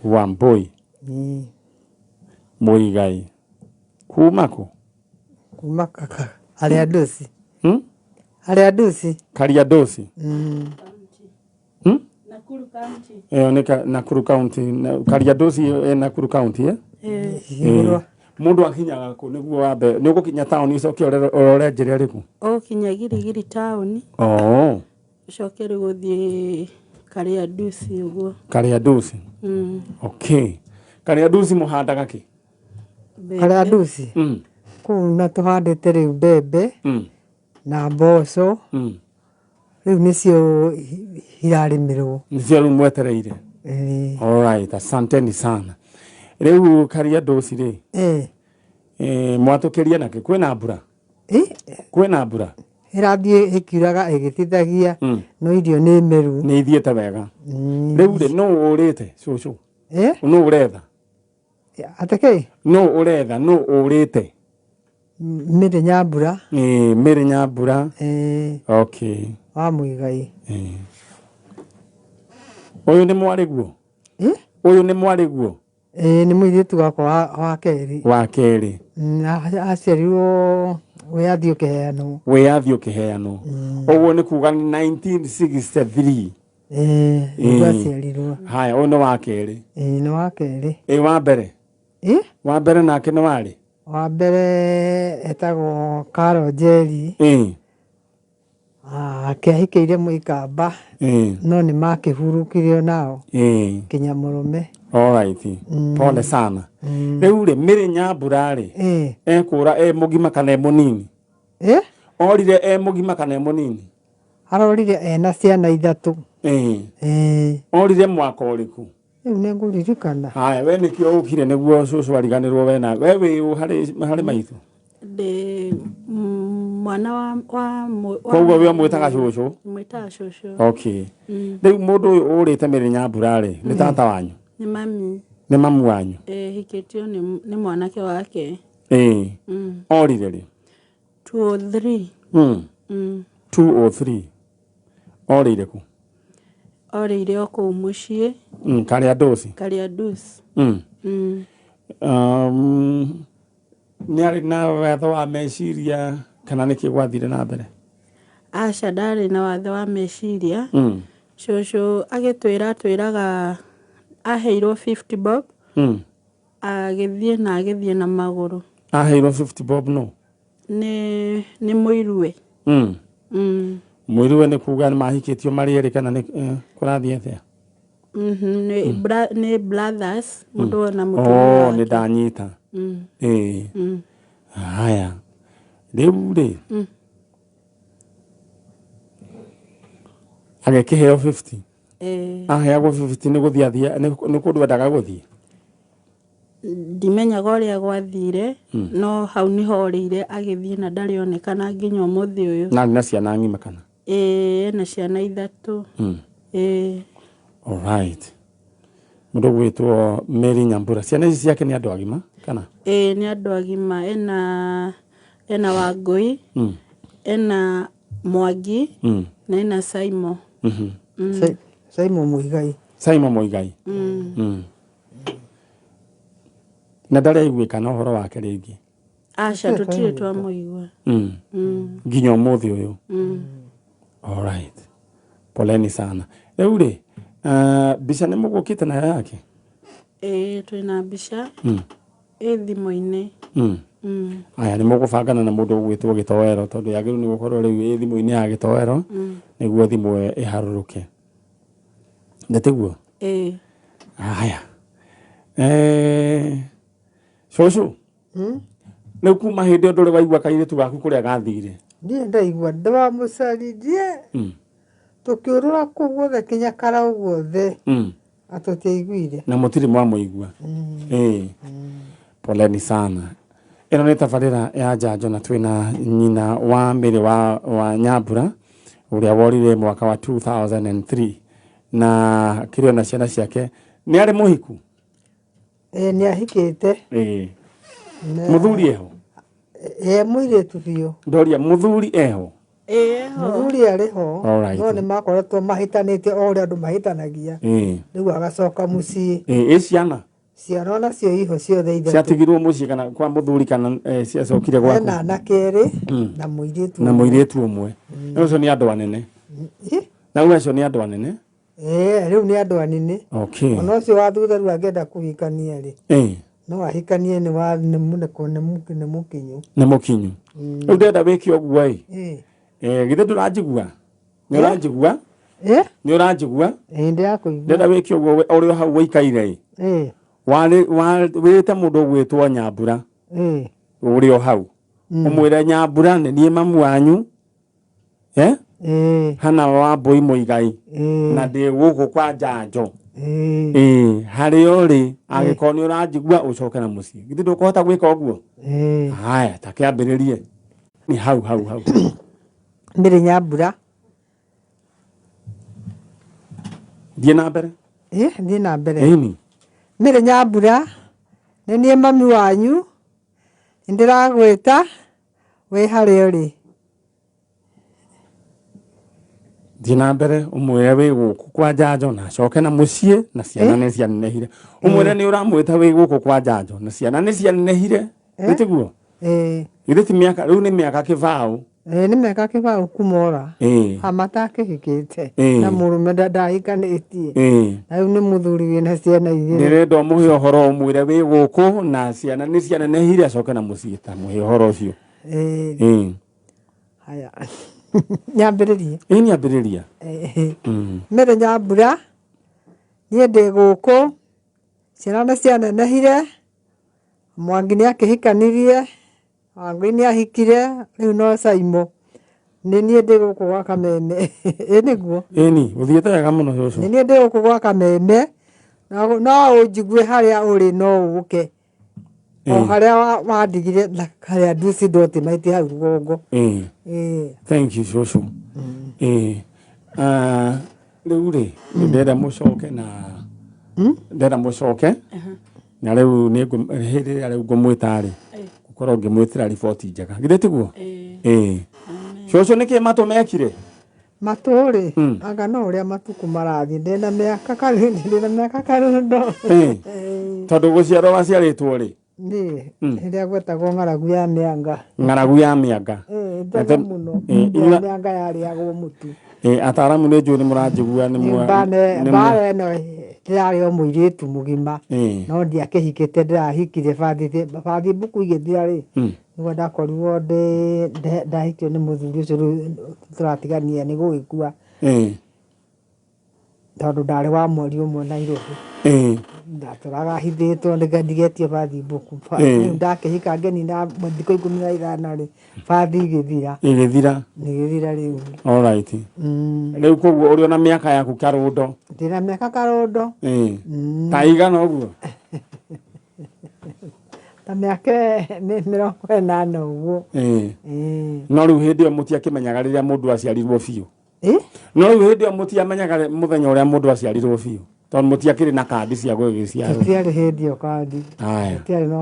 Wambui. Ĩĩ. Muigai. Kuma kũ? Kuma Harĩa Nduci. Harĩa Nduci. Karia Nduci. Nakuru County. Ĩyo nĩ Nakuru County. Karia Nduci ĩ Nakuru County, eh? Igũrũ. Mũndũ akinyaga kũ nĩguo wambe nĩ ũgũkinya taũni ũcoke ũrore njĩra ĩrĩkũ? Ũgũkinya Girigiri taũni. Oh. Ũcoke rĩu ũthiĩ Karia Nduci ũguo. Karia Nduci. Okay. Karia Nduci mũhandaga kĩ? Karia Nduci. Kũu na tũhandĩte rĩu mbembe na mboco. Rĩu nĩcio irarĩmĩrwo. Nĩcio rĩu mwetereire. Ĩĩ. Alright, asanteni sana. Rĩu Karia Nduci rĩ. Mwatũkĩria nakĩ? Kwĩna mbura? Kwĩna mbura? Ĩrathiĩ ĩkiuraga ĩgĩtithagia, no irio nĩ meru. Nĩ ithiĩte wega. Rĩu rĩ, nũ ũrĩte cũcũ? Nũ ũretha? Atĩ kĩ? Nũ ũretha? Nũ ũrĩte? Mĩrĩ Nyambura. Ĩĩ, Mĩrĩ Nyambura. Ĩĩ. Okay. Wa Muigai. Ĩĩ. Ũyũ nĩ mwarĩguo? Ũyũ nĩ mwarĩguo? Ĩĩ, nĩ mũirĩtu wakwa wa kerĩ. Wa kerĩ. Aciarirwo wĩyathi ũkĩheanwo. Wĩyathi ũkĩheanwo. Ũguo nĩ kuga 1963. Ĩĩ, nĩguo aciarirwo. Haya, ũyũ nĩ wa kerĩ. Ĩĩ, nĩ wa kerĩ. Ĩĩ, wa mbere? Ĩĩ? Wa mbere nake nĩ warĩ? Wa mbere etagwo Carol Njeri. Ĩĩ. Akĩahikĩire Mũikamba. Ĩĩ. No nĩ makĩhurũkire nao. Ĩĩ. Kinya mũrũme. Alright. Pole sana. Rĩu rĩ, Mĩrĩ Nyambura rĩ, ekũra e mũgima kana e mũnini? Orire e mũgima kana e mũnini? Arorire ena ciana ithatũ. Ĩĩ. Ĩĩ. Orire mwaka ũrĩkũ? Rĩu nĩ ngũririkana. Haya, we nĩkĩo ũkire nĩguo cũcũ ariganĩrwo we na we wĩ ũ harĩ maitũ? Ndĩ mwana wa Koguo we ũmwĩtaga cũcũ? Mwĩtaga cũcũ. Okay. Rĩu mũndũ ũyũ ũrĩte Mĩrĩ Nyambura rĩ, nĩ tata wanyu? Nĩ mami. Nĩ mamu wanyu? Ĩĩ, hikĩtio nĩ mwanake wake. Ĩĩ. Orire rĩ? 203. 203. Orĩire kũ? Orĩire o kũu mũciĩ. Karia Nduci. Karia Nduci. Nĩ arĩ na watho wa meciria kana nĩkĩ gwathire na mbere? Aca, ndarĩ na watho wa meciria. Cũcũ agĩtwĩra atwĩraga aheirwo 50 bob. Agĩthiĩ na agĩthiĩ na magũrũ. Aheirwo 50 bob no? Nĩ mũiruwe. Mũiruwe nĩ kuga nĩ mahikĩtio marĩ erĩ kana nĩ kũrathiĩ atĩa? Nĩ brothers, mũndũ na mũtumia Oh, nĩ wake. ndanyita. Ĩĩ. Haya. Rĩu rĩ. Agĩkĩheo 50. Ĩĩ. Aheagwo 50 nĩ gũthiĩ athiĩ, nĩ kũndũ endaga gũthiĩ? Ndimenyaga ũrĩa gwathire, no hau nĩho orĩire agĩthiĩ na ndarĩ onekana nginya ũmũthĩ ũyũ. Na arĩ na ciana ng'ima kana? Ĩĩ, ena ciana ithatũ. Ĩĩ. Alright. Mũndũ ũgwĩtwo Mary Nyambura. Ciana ici ciake nĩ andũ agima kana? Ĩĩ, nĩ andũ agima. Ena Wangũi, ena Mwangi, na ena Saimo. Saimo Muigai. Saimo Muigai. Na ndarĩ aiguĩkana ũhoro wake rĩngĩ? Aca, tũtirĩ twamũigua. Nginya ũmũthĩ ũyũ. Alright. Poleni sana. Rĩu rĩ, mbica nĩ mũgũkĩte nayo yake? Ĩĩ, twĩna mbica. Ĩ thimũ-inĩ. Aya, nĩ mũgũbangana na mũndũ ũgwĩtwo Gĩtoero tondũ yagĩrĩirwo nĩ gũkorwo rĩu ĩ thimũ-inĩ ya Gĩtoero nĩguo thimũ ĩyo ĩharũrũke. Nĩ tiguo? Ĩĩ. Haya. Cũcũ, rĩu kuma hĩndĩ ĩyo ndũrĩ waigua kairĩtu gaku kũrĩa gathire? Ndirĩ ndaigua, ndĩramũcaririe. Tũkĩũrũra kũu guothe kinya Karau guothe. Atũtiaiguire. Na mũtirĩ mwamũigua. Ĩĩ. Poleni sana. Ĩno nĩ tabarĩra ya njanjo na twĩna nyina wa Mĩrĩ wa Nyambura ũrĩa worire mwaka wa 2003 na kĩrĩ ona ciana ciake. Nĩ arĩ mũhiku? Ĩĩ, nĩ ahikĩte. Ĩĩ. Mũthuri eho? Ĩĩ, mũirĩtu biũ. Ndoria, mũthuri eho? Ĩĩ ho. Mũthuri arĩ ho. Alright. No nĩ makoretwo mahĩtanĩtie o ũrĩa andũ mahĩtanagia. Rĩu agacoka mũciĩ. Ĩ ciana? Ciana onacio iho ciothe ithatũ. Ciatigirwo mũciĩ kana kwa mũthuri kana ciacokire gwaku? Hena anake erĩ na mũirĩtu Na ũmwe. mũirĩtu ũmwe. Rĩu acio nĩ andũ anene. Na rĩu acio nĩ andũ anene. Rĩu nĩ andũ anene. Okay. Ona ũcio wa thutha rĩu angĩenda kũhikania rĩ. No ahikanie nĩ wa nĩ nĩ mũkinyu. Nĩ mũkinyu. Rĩu ndĩrenda wĩke ũguo ĩ. Githĩ ndũranjigua? Nĩ ũranjigua? Nĩ ũranjigua? Ndĩrakũigua. Ndĩrenda wĩke ũguo ũrĩ o hau ũikaire ĩ. Wĩte mũndũ ũgwĩtwo Nyambura. Ũrĩ o hau. Ũmwĩre Nyambura nĩ niĩ mamu wanyu. Hana wa Mbũi Mũigai. Na ndĩ gũkũ kwa Njanjo. Harĩa ũrĩ angĩkorwo nĩ ũranjigua ũcoke na mũciĩ. Githĩ ndũkũhota gwĩka ũguo? Haya, ta kĩambĩrĩrie. Nĩ hau hau hau. Mĩrĩ Nyambura. Thiĩ na mbere. Thiĩ na mbere. Ĩni. Mĩrĩ Nyambura, nĩ niĩ mami wanyu, nĩndĩragwĩta wĩ harĩa ũrĩ. Thiĩ na mbere ũmwĩre wĩ gũkũ kwa Njanjo na acoke na mũciĩ na ciana nĩ cianenehire. Ũmwĩre nĩ ũramwĩta wĩ gũkũ kwa Njanjo na ciana nĩ cianenehire. Nĩ tiguo? Githĩ ti mĩaka rĩu nĩ mĩaka kĩbaũ. Nĩ mĩaka kĩbaũ kuma ora. Amatakĩhikĩte na mũrũme ndahikanĩtie. Na rĩu nĩ mũthuri wĩna ciana igĩrĩ. Ndĩrenda ũmũhe ũhoro ũmwĩre wĩ gũkũ na ciana nĩ cianenehire acoke na mũciĩ ta mũhe ũhoro ũcio. Haya. Nyambĩrĩrie. Ĩĩ nyambĩrĩria. Mĩrĩ Nyambura, niĩ ndĩ gũkũ, ciana nĩ cianenehire, Mwangi nĩ akĩhikanirie, Wangũi nĩ ahikire, rĩu no Caimo. Nĩ niĩ ndĩ gũkũ gwa Kameme. Ĩ nĩguo. Ĩni, ũthiĩte wega mũno cũcũ. Nĩ niĩ ndĩ gũkũ gwa Kameme, no ũnjigue harĩa ũrĩ no ũke. O harĩa wandigire na harĩa Dusi Dot maiti hau rũgongo. Thank you cũcũ. Rĩu rĩ, ndĩrenda mũcoke na ndĩrenda mũcoke na rĩu nĩ hĩndĩ ĩrĩa rĩu ngũmwĩta rĩ gũkorwo ngĩmwĩtĩra riboti njega. Githĩ tiguo? Cũcũ nĩkĩ matũ mekire? Matũ rĩ, anga no ũrĩa matukũ marathiĩ ndĩna mĩaka karundo. Tondũ gũciarwo waciarĩtwo rĩ? Nĩ rĩrĩa gwetagwo ng'aragu ya mĩanga. Ng'aragu ya mĩanga. Njega mũno. Mĩanga yarĩagwo mũtu. Ataaramu nĩ njũĩ nĩ mũranjigua nĩ Mbara ĩno ndĩrarĩ o mũirĩtu mũgima. No ndiakĩhikĩte ndĩrahikire bathi mbuku igĩthira rĩ. Nĩguo ndakorirwo ndahikio nĩ mũthuri ũcio rĩu tũratigania nĩ gũgĩkua. Tondũ ndarĩ wa mweri ũmwe Nairobi. Ndatũraga hithĩtwo ndigetio bathi mbuku. Rĩu ndakĩhika ngĩnina thikũ 15 rĩ, bathi igĩthira. Igĩthira. Igĩthira rĩu. All right. Rĩu koguo ũrĩ ona mĩaka yaku karundo. Ndĩna mĩaka karundo. Ta igana ũguo? Ta mĩaka 80 ũguo. No rĩu hĩndĩ ĩyo mũtiakĩmenyaga rĩrĩa mũndũ aciarirwo biũ. No rĩu hĩndĩ ĩyo mũtiamenyaga mũthenya ũrĩa mũndũ aciarirwo biũ. Tondũ mũtiakĩrĩ na kandi cia gũgĩciarwo. Tũtiarĩ hĩndĩ ĩyo kandi. Haya.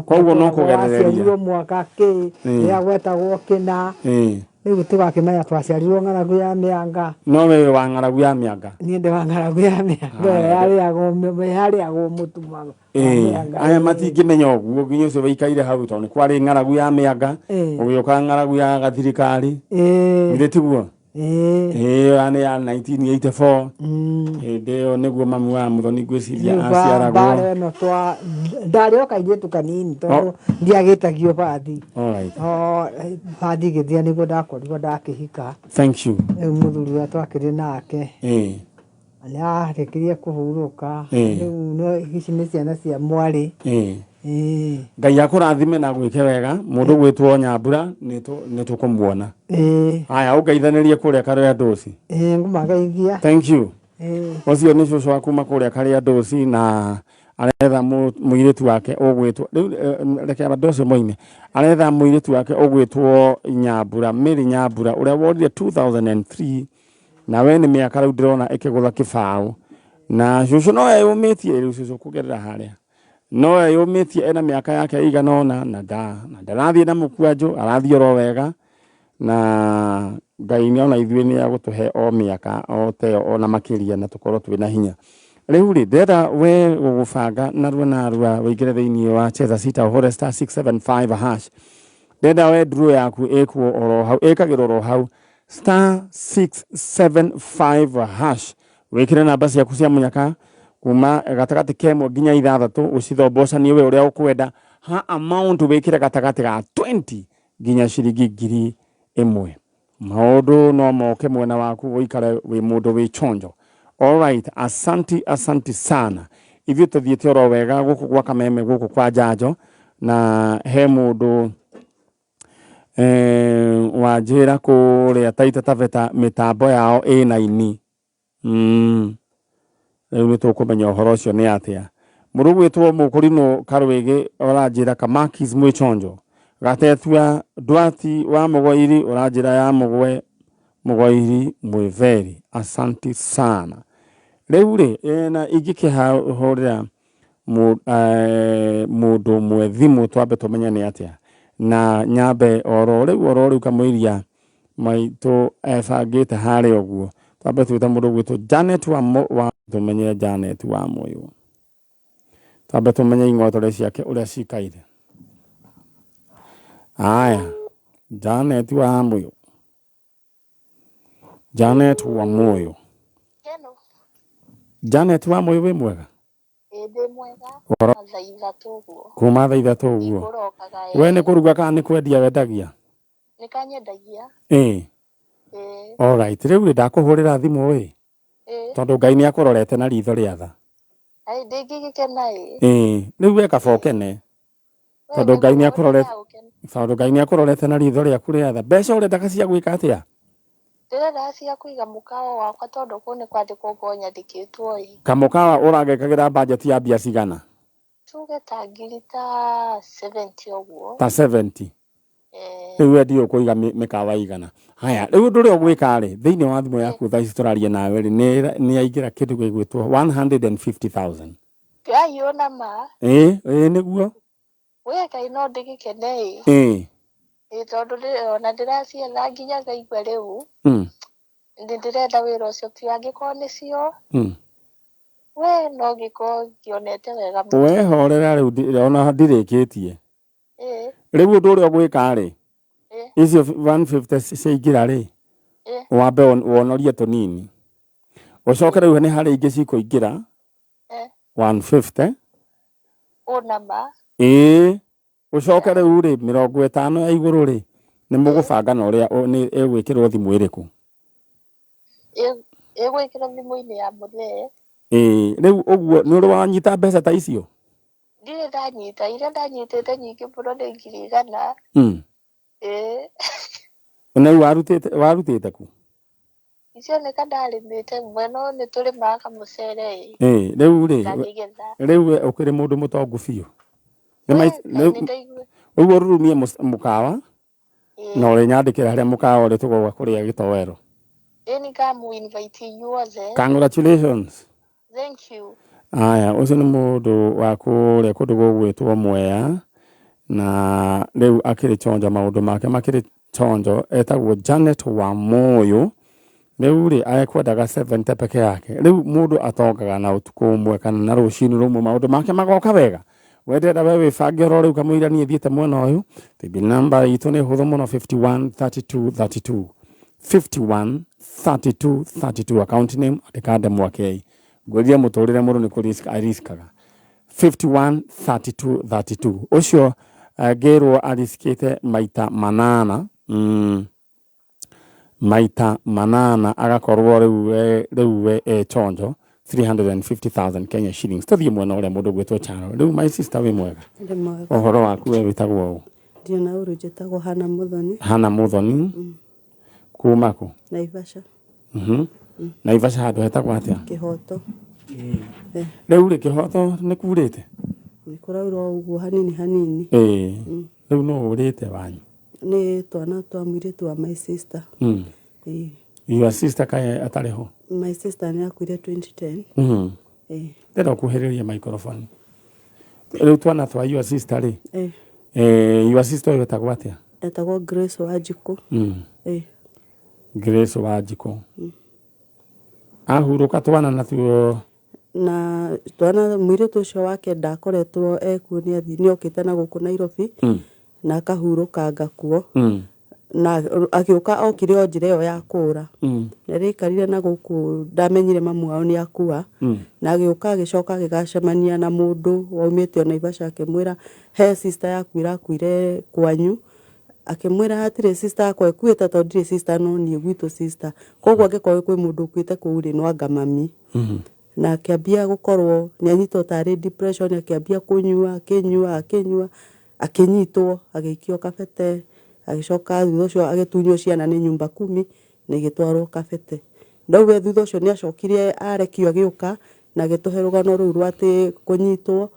Koguo no kũgerereria. Waciarirwo mwaka kĩ, rĩrĩa gwetagwo kĩna. Rĩu tũgakĩmenya twaciarirwo ng'aragu ya mĩanga. No we wa ng'aragu ya mĩanga. Niĩ ndĩ wa ng'aragu ya mĩanga. Yarĩagwo mũtu wa mĩanga. Aya matingĩmenya ũguo nginya ũcio wĩikaire hau tondũ nĩ kwarĩ ng'aragu ya mĩanga, ũgĩũka ng'aragu ya gathirikari. Githĩ tiguo? Ĩyo nĩ ya 1984. Hĩndĩ ĩyo nĩguo mamu wa Muthoni ngwĩciria aciaragwo. Mbara ĩno ndarĩ o kairĩtu kanini tondũ ndiagĩtagio bathi. All right. Bathi ĩgĩthira nĩguo ndakorirwo ndakĩhika. Thank you. Rĩu mũthuri ũrĩa twakĩrĩ nake. Nĩ arĩkirie kũhurũka. Rĩu no ici nĩ ciana cia mwarĩ. Ngai akũrathime na gwĩke wega. Mũndũ gwĩtwo Nyambura nĩ tũkũmuona. Haya, ũngeithanĩrie kũrĩa Karĩa Ndũci. Ngũmageithia. Thank you. Ũcio nĩ cũcũ wa kuma kũrĩa Karĩa Ndũci na aretha mũirĩtu wake ũgwĩtwo rĩu reke andũ acio moime. Aretha mũirĩtu wake ũgwĩtwo Nyambura, Mary Nyambura ũrĩa worire 2003 na we nĩ mĩaka rĩu ndĩrona ĩkĩgũtha kĩbaũ. Na cũcũ no eyũmĩtie rĩu cũcũ kũgerera harĩa. No eyũmĩtie ena mĩaka yake ĩigana ũna na ndarathiĩ na mũkwanjũ, arathiĩ oro wega. Na Ngai nĩ ona ithuĩ nĩ agũtũhe o mĩaka o teyo ona makĩria na tũkorwo twĩna hinya. Rĩu rĩ, ndĩrenda we gũgũbanga narua narua wĩingĩre thĩinĩ wa Cheza Sita ũhũre star 675 hash. Ndĩrenda we draw yaku ĩkwo oro hau, ĩkagĩrwo oro hau star 675 hash. Wĩkĩre namba ciaku cia mũnyaka kuma gatagatĩ ka ĩmwe nginya ithathatũ, ũcithombocanie we ũrĩa ũkwenda. Ha amount wĩkĩre gatagatĩ ga 20 nginya ciringi 1000. Maũndũ no moke mwena waku ũikare wĩ mũndũ wĩ chonjo. Alright, asanti asanti sana. Ithuĩ tũthiĩte oro wega gũkũ gwa Kameme gũkũ kwa Njanjo, na he mũndũ wanjĩra kũrĩa Taita Taveta mĩtambo yao ĩna ini. Rĩu nĩ tũkũmenya ũhoro ũcio nĩ atĩa. Mũndũ ũgwĩtwo Mũkũrinũ Karwĩgĩ ũranjĩra Kamakis mwĩ chonjo. Gatetua Ndwati wa Mũgoiri ũranjĩra ya Mũgwe Mũgoiri mwĩ Asanti sana. Rĩu rĩ, na ingĩkĩhũrĩra mũndũ ũmwe thimũ twambe tũmenye nĩ atĩa. Na nyambe oro rĩu kamũiria maitũ ebangĩte harĩa ũguo. Twambe twĩte mũndũ ũgwĩtwo Janet wa tũmenye Janet wa Mũyũ. Twambe tũmenye ing'otore ciake ũrĩa cikaire. Aya, Janet wa Mũyũ. Janet wa Mũyũ. Hello. Janet wa Mũyũ wĩ mwega? Ĩ ndĩ mwega. Thaa 3 ũguo. Kuma thaa 3 ũguo. Ngũrokaga. We nĩ kũruga kana nĩ kwendia wendagia? Nĩ kanyendagia. Ĩĩ. Ĩĩ. Alright, rĩu rĩ ndakũhũrĩra thimũ ĩ. Ĩĩ. Tondũ Ngai nĩ akũrorete na ritho rĩa tha. Ai ndĩngĩgĩkena ĩ. Ĩĩ, rĩu we kaba ũkene. Tondũ Ngai nĩ akũrorete, tondũ Ngai nĩ akũrorete na ritho rĩaku rĩa tha. Mbeca ũrendaga cia gwĩka atĩa? Ndĩrenda cia kũiga mũkawa wakwa tondũ kũu nĩ kwandĩkwo ngorwo nyandĩkĩtwo ĩ. Kamũkawa ũragekagĩra budget ya mbia cigana? Tuge ta ngiri ta 70 ũguo. Ta 70. Rĩu we ndiũĩ ũkũiga mĩkawa igana. Haya, rĩu ũndũ ũrĩa ũgwĩka rĩ, thĩinĩ wa thimũ yaku thaa ici tũraria nawe rĩ, nĩ yaingĩra kĩndũ gĩgwĩtwo 150,000. Ngai ona ma. Ĩĩ, ĩĩ nĩguo. We Ngai no ndĩgĩkene ĩ. Ĩĩ. Ĩĩ tondũ ona ndĩracietha nginya ngaigua rĩu. Nĩ ndĩrenda wĩra ũcio biũ angĩkorwo nĩcio. We no ngĩkorwo ngĩonete wega mũno. We horera rĩu ona ndirĩkĩtie. Ĩĩ. Rĩu ũndũ ũrĩa ũgwĩka rĩ, icio 150 ciaingĩra rĩ, wambe wonorie tũnini. Ũcoke rĩu nĩ harĩ ingĩ cikũingĩra 150. Ona ma. Ĩĩ. Ũcoke rĩu rĩ 50 ya igũrũ rĩ, nĩ mũgũbanga na ũrĩa nĩ ĩgwĩkĩrwo thimũ ĩrĩkũ. Ĩgwĩkĩrwo thimũ-inĩ ya mũthee. Ĩĩ, rĩu ũguo nĩ ũrĩ wanyita mbeca ta icio? Ndirĩ ndanyita, iria ndanyitĩte nyingĩ mũno nĩ 100,000. Ĩĩ. Na rĩu warutĩte kũ? Icio nĩ ka ndarĩmĩte mwena ũyũ nĩ tũrĩmaga kamũcere ĩ. Ĩĩ, rĩu rĩ, Ngakĩgetha. rĩu we ũkĩrĩ mũndũ mũtongu biũ. Nĩ ndaigua. Ũguo ũrurumie mũkawa na ũrĩnyandĩkĩra harĩa mũkawa ũrĩ tũgoka kũrĩa gĩtoero. Ĩĩ nĩ ngamũ invite inyuothe. Congratulations. Thank you. Aya, ũcio nĩ mũndũ wa kũrĩa kũndũ gũgwĩtwo Mwea, na rĩu akĩrĩ chonjo maũndũ make makĩrĩ chonjo, etagwo Janet wa Mũyũ. Rĩu rĩ, ekwendaga 70 peke yake. Rĩu mũndũ atongaga na ũtukũ ũmwe kana na rũcinĩ rũmwe maũndũ make magoka wega. We ndĩrenda we wĩbange oro rĩu kamũira niĩ thiĩte mwena ũyũ. Paybill number itũ nĩ hũthũ mũno 51 32 32. 51 32 32 account name andĩka Ndemwa K. Ngwĩrire mũtũrĩre mũndũ nĩ kũ ariskaga. 51 32 32. Ũcio ngĩrwo ariskĩte maita manana. Maita manana agakorwo rĩu we e chonjo 350,000 Kenya shillings. Tũthiĩ mwena ũrĩa mũndũ ũgwĩtwo Charo. Rĩu my sister wĩ mwega? Ndĩ mwega. Ũhoro waku we wĩtagwo ũ? Ndirĩ na ũru, njĩtagwo Hana Muthoni. Hana Muthoni. Kuma kũ? Naivasha. Naivasha handũ hetagwo atĩa? Kĩhoto. Rĩu rĩ Kĩhoto nĩ kurĩte? Nĩ kũraura o ũguo hanini hanini. Ĩĩ. Rĩu no ũrĩte wanyu? Nĩ twana twa mũirĩtu wa my sister. Ĩĩ. Your sister kaĩ atarĩ ho? My sister nĩ akuire 2010. Ĩĩ. Ndĩrenda ũkuhĩrĩrie microphone. Rĩu twana twa your sister rĩ? Ĩĩ. Your sister ũyũ etagwo atĩa? Etagwo Grace Wanjikũ. Ĩĩ. Grace Wanjikũ. Ahurũka twana natuo? Na twana, mũirĩtu ũcio wake ndakoretwo ekuo, nĩ okĩte na gũkũ Nairobi na akahurũkanga kuo. Na agĩũka, okire o njĩra ĩyo ya kũra. Na rĩaikarire na gũkũ, ndamenyire mamu wao nĩ akua. Na agĩũka, agĩcoka agĩgacemania na mũndũ waumĩte o Naivasha, akĩmwĩra he sister yaku ĩrakuire kwanyu. Akĩmwĩra hatirĩ sister yakwa ĩkuĩte, tondũ ndirĩ sister, no niĩ gwitũ sister, koguo angĩkorwo kwĩ mũndũ ũkuĩte kũu rĩ, no anga mami. Na akĩambia gũkorwo nĩ anyitwo tarĩ depression, akĩambia kũnyua, akĩnyua, akĩnyua, akĩnyitwo, agĩikio kabete. Agĩcoka thutha ũcio agĩtunywo ciana nĩ nyumba kumi na igĩtwarwo kabete. Ndauge thutha ũcio nĩ acokire arekio, agĩũka na agĩtũhe rũgano rũu rwa atĩ kũnyitwo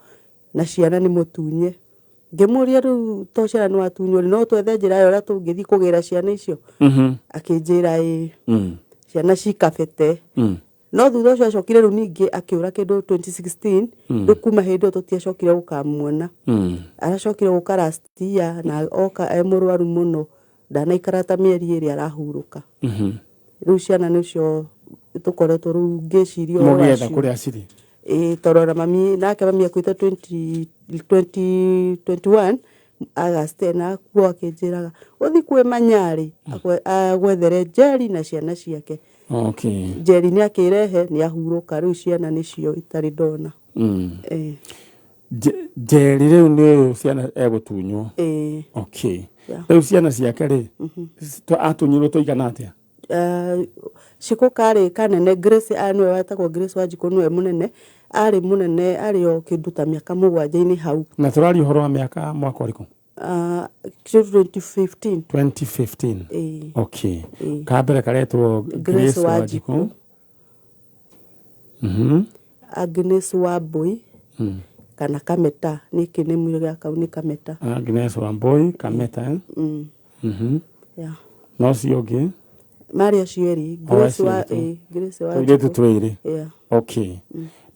na ciana nĩ mũtunye. Ngĩmũria, rĩu to ciana nĩ watunywo rĩ, no twethe njĩra ya ũrĩa tũngĩthiĩ kũgĩra ciana icio? Akĩnjĩra ĩĩ, ciana ci kabete. No thutha ũcio acokire rĩu ningĩ akĩũra kĩndũ 2016. Rĩu kuma hĩndĩ ĩyo tũtiacokire gũkamuona. Aracokire gũka last year na oka e mũrwaru mũno, ndanaikara ta mĩeri 2 arahurũka. Rĩu ciana nĩcio tũkoretwo rĩu ngĩciria ũhoro Mũgĩetha wacio. kũrĩa cirĩ. Ĩĩ, tondũ ona mami nake, mami akuĩte 20 2021 August, na akuo akĩnjĩraga ũthi kwĩ Manyarĩ agwethere Njeri na ciana ciake. Njeri nĩ akĩrehe, nĩ ahurũka. Rĩu ciana nĩcio itarĩ ndona. Ĩĩ. Njeri rĩu nĩ ũyũ ciana egũtunywo? Ĩĩ. Yeah. Rĩu ciana ciake rĩ, atunyirwo tũigana atĩa? Cikũ karĩ kanene, Grace, nĩwe wetagwo Grace Wanjikũ, nĩwe mũnene, arĩ mũnene, arĩ o kĩndũ ta mĩaka 7-inĩ hau. Na tũraria ũhoro wa mĩaka, mwaka ũrĩkũ? 2015. 2015? Ĩĩ. Ĩĩ. Kambere karetwo Grace Grace Wanjikũ. Wanjikũ. Agnes Wambui kana Kameta, nĩkĩ nĩ mwĩrĩ gĩa kau nĩ Kameta. Agnes Wambui Kameta, eh? Mm. Yeah. Na ũcio ũngĩ? Marĩ acio erĩ. O Grace acio wa erĩ tu. Ĩĩ, Grace Tũirĩtu Wanjikũ. twĩrĩ. Yeah.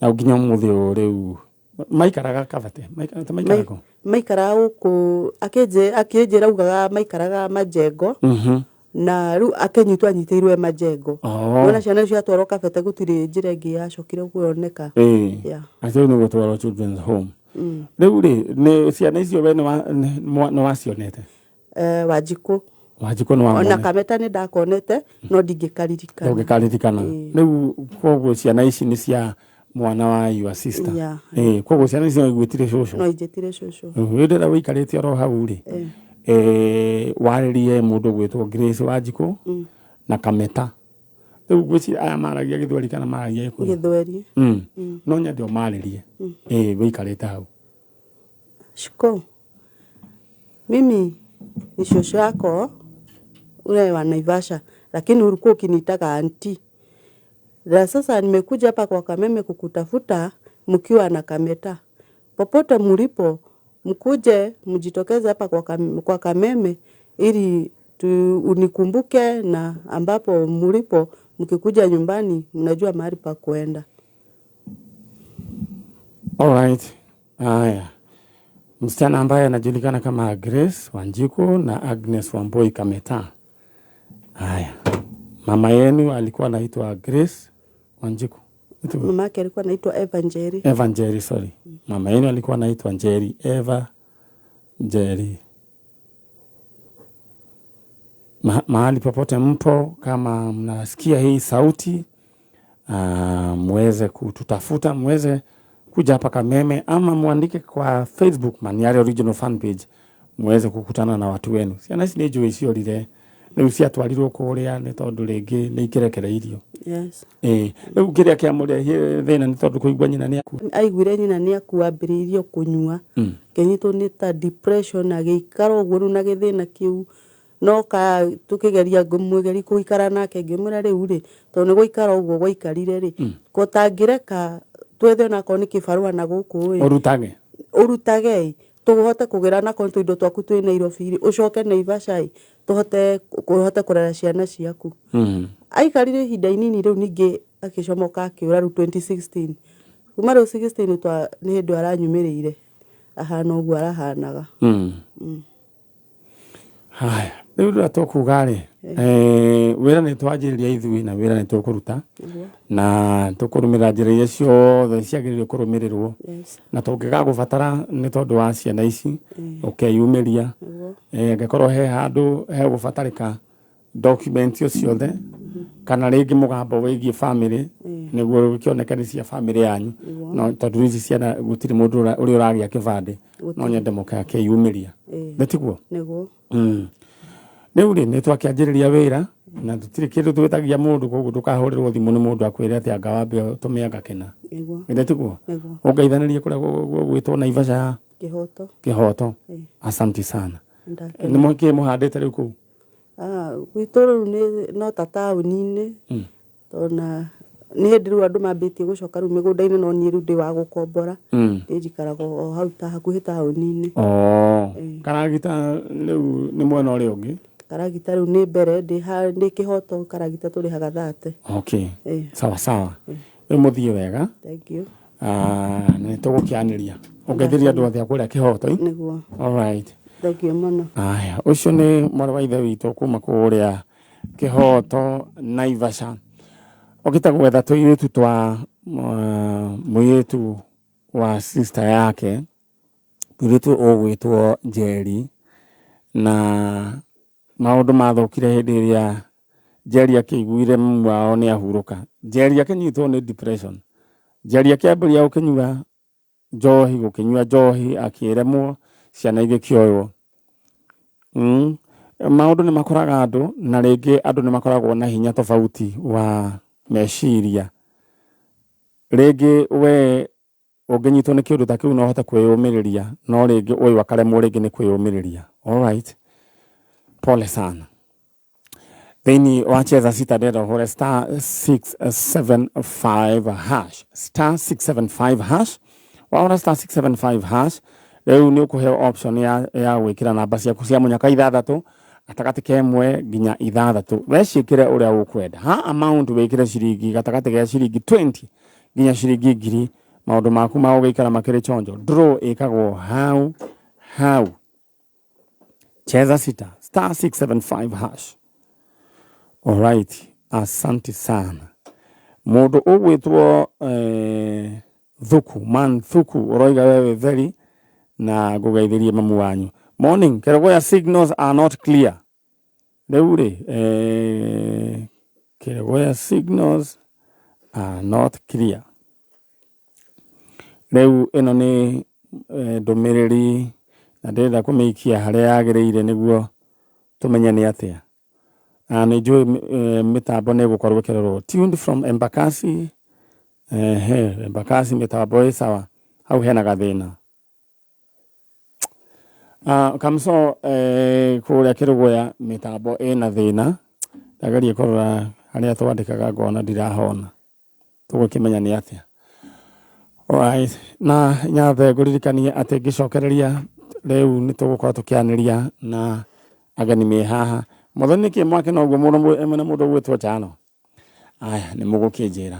Na nginya ũmũthĩ ũyũ rĩu maikaraga Kabete? Maikaraga kũ? Maikaraga gũkũ, akĩnjĩra augaga maikaraga Majengo. Na rĩu akĩnyitwo, anyitĩirwo e Majengo. Nona ciana icio ciatwarwo Kabete, gũtirĩ njĩra ĩngĩ yacokire kuoneka. Yeah. Acio rĩu nĩ gũtwarwo children's home. Rĩu rĩ, nĩ ciana icio we nĩ wacionete? Eh, Wanjikũ. Wanjikũ nĩ Ona wamuonete? Kameta nĩ ndakonete, no ndingĩkaririkana. Ndũngĩkaririkana. Rĩu koguo ciana ici nĩ cia mwana wa your sister? Yeah. Ĩĩ, koguo ciana ici no igwĩtire cũcũ? No injĩtire cũcũ. Hĩndĩ ĩrĩa wĩikarĩte oro hau rĩ, warĩrie mũndũ gwĩtwo Grace Wanjikũ na Kameta. Rĩu ngwĩciria aya maragia Gĩthweri kana maragia Gĩkũyũ? Gĩthweri. No nyende ũmarĩrie. Ĩĩ, wĩikarĩte hau. Shiko, mimi ni shosho yako ule wa Naivasha, lakini ulikuwa ukiniitaga auntie. Na sasa nimekuja hapa kwa Kameme kukutafuta mkiwa na Kameta. Popote mlipo, mkuje mjitokeze hapa kwa Kameme ili unikumbuke, na ambapo mlipo mkikuja nyumbani mnajua mahali pa kuenda. Alright. Haya. Msichana ambaye anajulikana kama Grace Wanjiku na Agnes Wambui Kameta. Haya. Mama yenu alikuwa anaitwa Grace Wanjiku. Mama yake alikuwa anaitwa Eva Njeri. Eva Njeri, sorry. Mama yenu alikuwa anaitwa Njeri, Eva Njeri. Mahali popote mpo, kama mnasikia hii sauti, muweze kututafuta, muweze kuja hapa Kameme ama muandike kwa Facebook Maniari Original Fan Page, muweze kukutana na watu wenu. Ciana ici nĩ njũĩ ciorire, rĩu ciatwarirwo kũrĩa nĩ tondũ rĩngĩ nĩ ikĩrekereirio. Yes. Ĩĩ, rĩu kĩrĩa kĩamũrehire thĩna nĩ tondũ kũigua nyina nĩ akua. Aiguire nyina nĩ akua, ambĩrĩirie kũnyua. Akĩnyitwo nĩ ta depression, agĩikara ũguo rĩu na gĩthĩna kĩu. No ka tũkĩgeria, ngĩmũgeria gũikara nake, ngĩmwĩra rĩu rĩ, tondũ nĩ gũikara ũguo gwaikarire rĩ, ko tangĩreka twethe onakorwo nĩ kĩbarũa na gũkũ ĩ, Ũrutage. Ũrutage ĩ, tũhote kũgĩra nakorwo tũindo twaku twĩ Nairobi rĩ, ũcoke Naivasha ĩ, tũhote kũhote kũrera ciana ciaku. Aikarire ihinda inini, rĩu ningĩ agĩcomoka akĩũra rĩu 2016. Kuma rĩu 16 twa nĩ hĩndĩ aranyumĩrĩire ahana ũguo arahanaga. Haya, rĩu rĩrĩa tũkuga rĩ, Wĩra nĩ twanjĩrĩria ithuĩ na wĩra nĩ tũkũruta na tũkũrũmĩrĩra njĩra iria ciothe ciagĩrĩire kũrũmĩrĩrwo. Na tũngĩgagũbatara nĩ tondũ wa ciana ici ũkeyumĩria. Angĩkorwo he handũ hegũbatarĩka document o ciothe kana rĩngĩ mũgambo wĩgiĩ family nĩguo gĩkĩoneke nĩ cia family yanyu, no tondũ ici ciana gũtirĩ mũndũ ũrĩa ũragĩa kĩbandĩ, no nyende mũgakĩyumĩria. Nĩ tiguo? Nĩguo. Rĩu rĩ, nĩ twakĩanjĩrĩria wĩra na tũtirĩ kĩndũ twĩtagia mũndũ, koguo ndũkahũrĩrwo thimũ nĩ mũndũ akwĩre atĩ anga wambe ũtũme anga kĩna. Githĩ tiguo? Nĩguo. Ũngeithanĩrie kũrĩa gwĩtwo Naivasha ya Kĩhoto. Kĩhoto. Asanti sana. Nĩ mũkĩ mũhandĩte rĩu kũu? Gwitũ rĩu nĩ no ta taũni-inĩ, tondũ nĩ hĩndĩ rĩu andũ mambĩtie gũcoka rĩu mĩgũnda-inĩ, no niĩ rĩu ndĩ wa gũkombora. Ndĩ njikaraga o hau ta hakuhĩ taũni-inĩ. Oh. Karagita rĩu nĩ mwena ũrĩa ũngĩ? Karagita rĩu nĩ mbere ndĩ Kĩhoto, karagita tũrĩhaga 30. Okay. Sawa sawa. Rĩu mũthiĩ wega. Thank you. Na nĩ tũgũkĩanĩria. Ũngeithĩrie andũ othe a kũrĩa Kĩhoto. Nĩguo. All right. Thank you mũno. Aya, ũcio nĩ mwarĩ wa ithe witũ kuma kũrĩa Kĩhoto Naivasha. Okĩte gwetha tũirĩtu twa mũirĩtu wa sister yake, mũirĩtu ũgwĩtwo Njeri, na maũndũ mathũkire hĩndĩ ĩrĩa Njeri akĩiguire mamu wao nĩ ahurũka. Njeri akĩnyitwo nĩ depression. Njeri akĩambĩrĩria gũkĩnyua njohi, gũkĩnyua njohi, akĩremwo, ciana igĩkĩoywo. Maũndũ nĩ makoraga andũ, na rĩngĩ andũ nĩ makoragwo na hinya tofauti wa meciria. Rĩngĩ we ũngĩnyitwo nĩ kĩũndũ ta kĩu no ũhote kwĩyũmĩrĩria, no rĩngĩ ũyũ akaremwo rĩngĩ nĩ kwĩyũmĩrĩria. Alright. Pole sana. Thĩinĩ wa Cheza Sita ndĩrenda ũhũre *675#, *675#. Wahũra *675# rĩu nĩ ũkũheo option ya gwĩkĩra namba ciaku cia mũnyaka ithathatũ, gatagatĩ ka ĩmwe nginya ithathatũ. We ciĩkĩre ũrĩa ũkwenda. Ha amount wĩkĩre ciringi gatagatĩ ga ciringi 20 nginya ciringi 1000, maũndũ maku ma gũgĩikara makĩrĩ chonjo. Draw ĩkagwo hau hau. Cheza Sita, *675#. Alright, asante sana. Mũndũ ũgwĩtwo Thuku, man Thuku, ũroiga wewe very na ngũgeithĩrie mamu wanyu. Morning, Kerogoya signals are not clear. Rĩu rĩ, Kerogoya signals are not clear. Rĩu ĩno nĩ ndũmĩrĩri na ndĩrenda kũmĩikia harĩa yagĩrĩire nĩguo tũmenye nĩ atĩa. Na nĩ njũĩ mĩtambo nĩ ĩgũkorwo ĩkĩrorwo. Tuned from Embakasi. Embakasi mĩtambo ĩ sawa. Hau hena gathĩna. Kamso kũrĩa Kĩrũgũya mĩtambo ĩna thĩna. Ndageria kũrora harĩa twandĩkaga ngona ndirahona. Tũgũkĩmenya nĩ atĩa. Alright. Na nyambe ngũririkanie atĩ ngĩcokereria rĩu nĩ tũgũkorwo tũkĩanĩria na ageni me haha. Mũthoni nĩkĩ mwakena ũguo mũno mwena mũndũ ũgwĩtwo Njano? Aya, nĩ mũgũkĩnjĩra.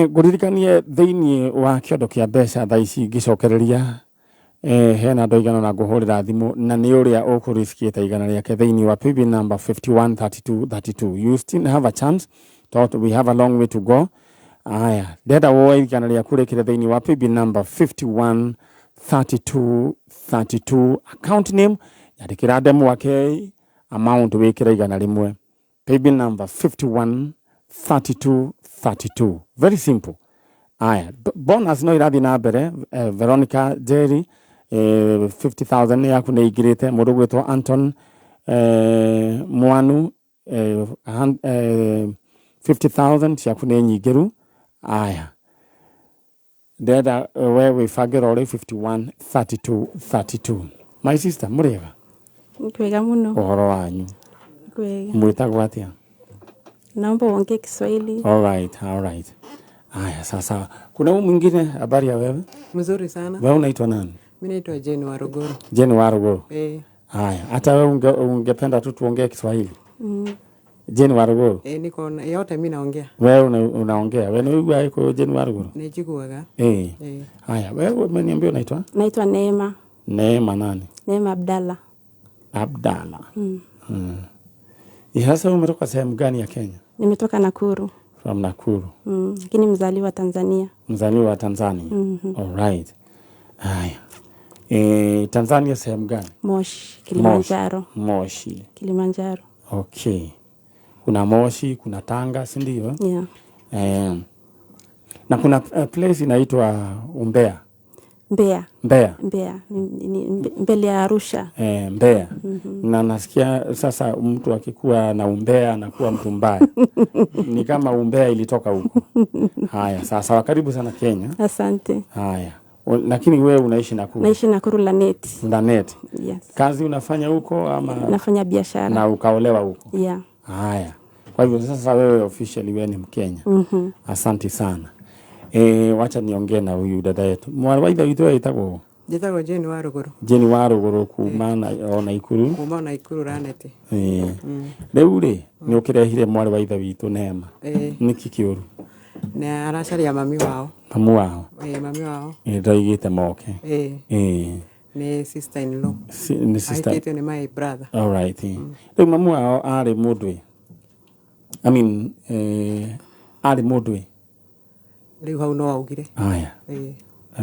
Ngũririkanie thĩinĩ wa kĩondo kĩa mbeca thaa ici ngĩcokereria, hena andũ aigana ũna ngũhũrĩra thimũ na nĩ ũrĩa ũkũriskĩte igana rĩake thĩinĩ wa PB number 513232. You still have a chance, tondũ we have a long way to go. Aya, ndĩrenda woe igana rĩaku rĩkĩre thĩinĩ wa PB number 513232. Account name yandĩkĩra Ndemwa K, amount wĩkĩre 100. PB number 513232. Very simple. Aya, bonus no irathiĩ na mbere. Veronica Jerry, 50,000 yaku nĩ ingĩrĩte. Mũndũ ũgwĩtwo Anton Mwanu, 50,000 ciaku nĩ nyingĩru. Aya, ndĩrenda we wĩbangĩre rĩu 513232. My sister, mũrĩega? Kwega muno. Ũhoro wanyu? Kwega. Mwĩtagwo atĩa? Naomba uongee Kiswahili. All right, all right. Aya, sasa kuna huyu mwingine, habari ya wewe? Mzuri sana. Wewe unaitwa nani? Mimi naitwa Jane Waruguru. Jane Waruguru. Eh. Haya, hata wewe ungependa tu tuongee Kiswahili? Jane Waruguru. Eh, niko na yote mimi naongea. Wewe unaongea. Wewe ni wewe kwa Jane Waruguru? Nijiguaga. Eh. Eh. Haya, wewe umeniambia unaitwa? Naitwa Neema. Neema nani? Neema Abdalla. Abdalla. Sasa umetoka sehemu gani ya Kenya? Nimetoka Nakuru. From Nakuru. Lakini mzaliwa Tanzania. Mzaliwa wa Tanzania. All right. Haya. Tanzania sehemu gani? Moshi, Kilimanjaro. Moshi. Kilimanjaro. Okay. Kuna Moshi, kuna Tanga, si ndio? Yeah. Na kuna place inaitwa Umbea. Mbeya. Mbeya. Mbeya. Ni mbele ya Arusha. Mbeya. Na nasikia sasa mtu akikuwa na umbea anakuwa mtu mbaya. Ni kama umbea ilitoka huko. Haya, sasa karibu sana Kenya. Asante. Haya. Lakini wewe unaishi Nakuru? Naishi Nakuru Lanet. Lanet. Yes. Kazi unafanya huko ama? Nafanya biashara. Na ukaolewa huko? Yeah. Haya. Kwa hivyo sasa wewe officially wewe ni Mkenya. Asante sana. Wacha niongee na huyu dada yetu. Mwarĩ wa ithe witũ etagwo? Njĩtagwo Jane wa Rũgũrũ. Jane wa Rũgũrũ kuma o Naikuru. Kuma Naikuru Lanet. Rĩu rĩ, nĩ ũkĩrehire mwarĩ wa ithe witũ Neema. Nĩkĩ kĩũru? Na aracaria mami wao. Mamu wao? Mami wao. Ndoigĩte moke. Nĩ sister in law. Nĩ sister. Ahikĩtio nĩ my brother. All right. Rĩu mamu wao arĩ mũndũ ĩ? I mean, arĩ mũndũ ĩ? Rĩu hau no augire. Haya.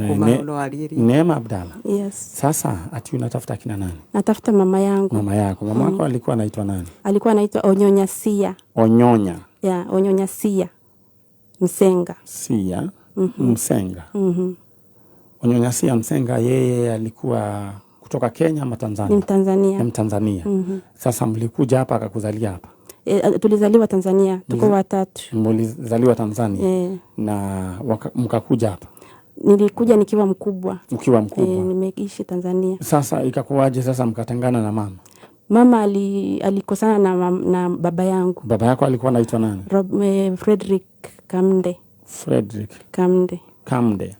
Kuma hau no ariĩrie. Neema Abdalla. Yes. Sasa ati unatafuta kina nani? Natafuta mama yangu. Mama yako. Mama yako alikuwa anaitwa nani? Alikuwa anaitwa Onyonya Sia. Onyonya. Yeah, Onyonya Sia. Msenga. Sia Msenga. Onyonya Sia Msenga, yeye alikuwa kutoka Kenya ama Tanzania? Ni Mtanzania. Ni Mtanzania. Sasa mlikuja hapa akakuzalia hapa? Tulizaliwa Tanzania, tuko watatu. Mlizaliwa Tanzania. Na mkakuja hapa? Nilikuja nikiwa mkubwa. Ukiwa mkubwa. Nimeishi Tanzania. Sasa ikakuwaje sasa mkatengana na mama? Mama alikosana na baba yangu. Baba yako alikuwa anaitwa nani? Frederick Kamde. Frederick Kamde. Kamde.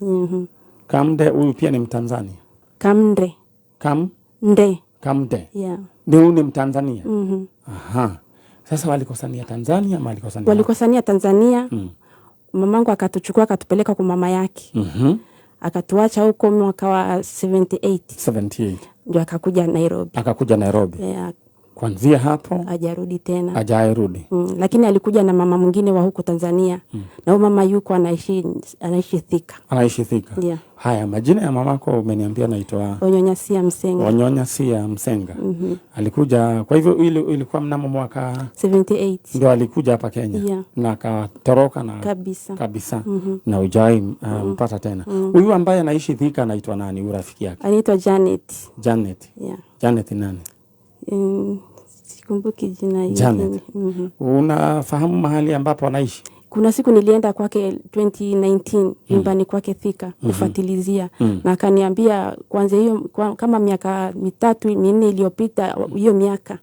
Kamde huyu pia ni Mtanzania? Kamde. Kamde. Kamde. Yeah. Ni huyu ni Mtanzania? Aha. Sasa walikosania Tanzania ama walikosania? Walikosania Tanzania. Mamangu akatuchukua akatupeleka kwa mama yake. Akatuacha huko mwaka wa 78. 78. Ndio akakuja Nairobi. Akakuja Nairobi. Yeah. Kuanzia hapo hajarudi tena. Hajarudi. Lakini alikuja na mama mwingine wa huko Tanzania. Na huyo mama yuko anaishi Thika. Anaishi Thika. Yeah. Haya, majina ya mamako umeniambia anaitwa Onyonya Sia Msenga. Onyonya Sia Msenga. Alikuja, kwa hivyo ilikuwa mnamo mwaka 78. Ndio alikuja hapa Kenya. Yeah. Na akatoroka na kabisa. Kabisa. Na hujai mpata tena. Huyu ambaye anaishi Thika anaitwa nani huyu rafiki yake? Anaitwa Janet. Janet. Yeah. Janet nani? Sikumbuki jina hili. Janet. Unafahamu mahali ambapo anaishi? Kuna siku nilienda kwake 2019 nyumbani kwake Thika kufuatilizia na akaniambia kwanza hiyo kama miaka 3-4 iliyopita hiyo miaka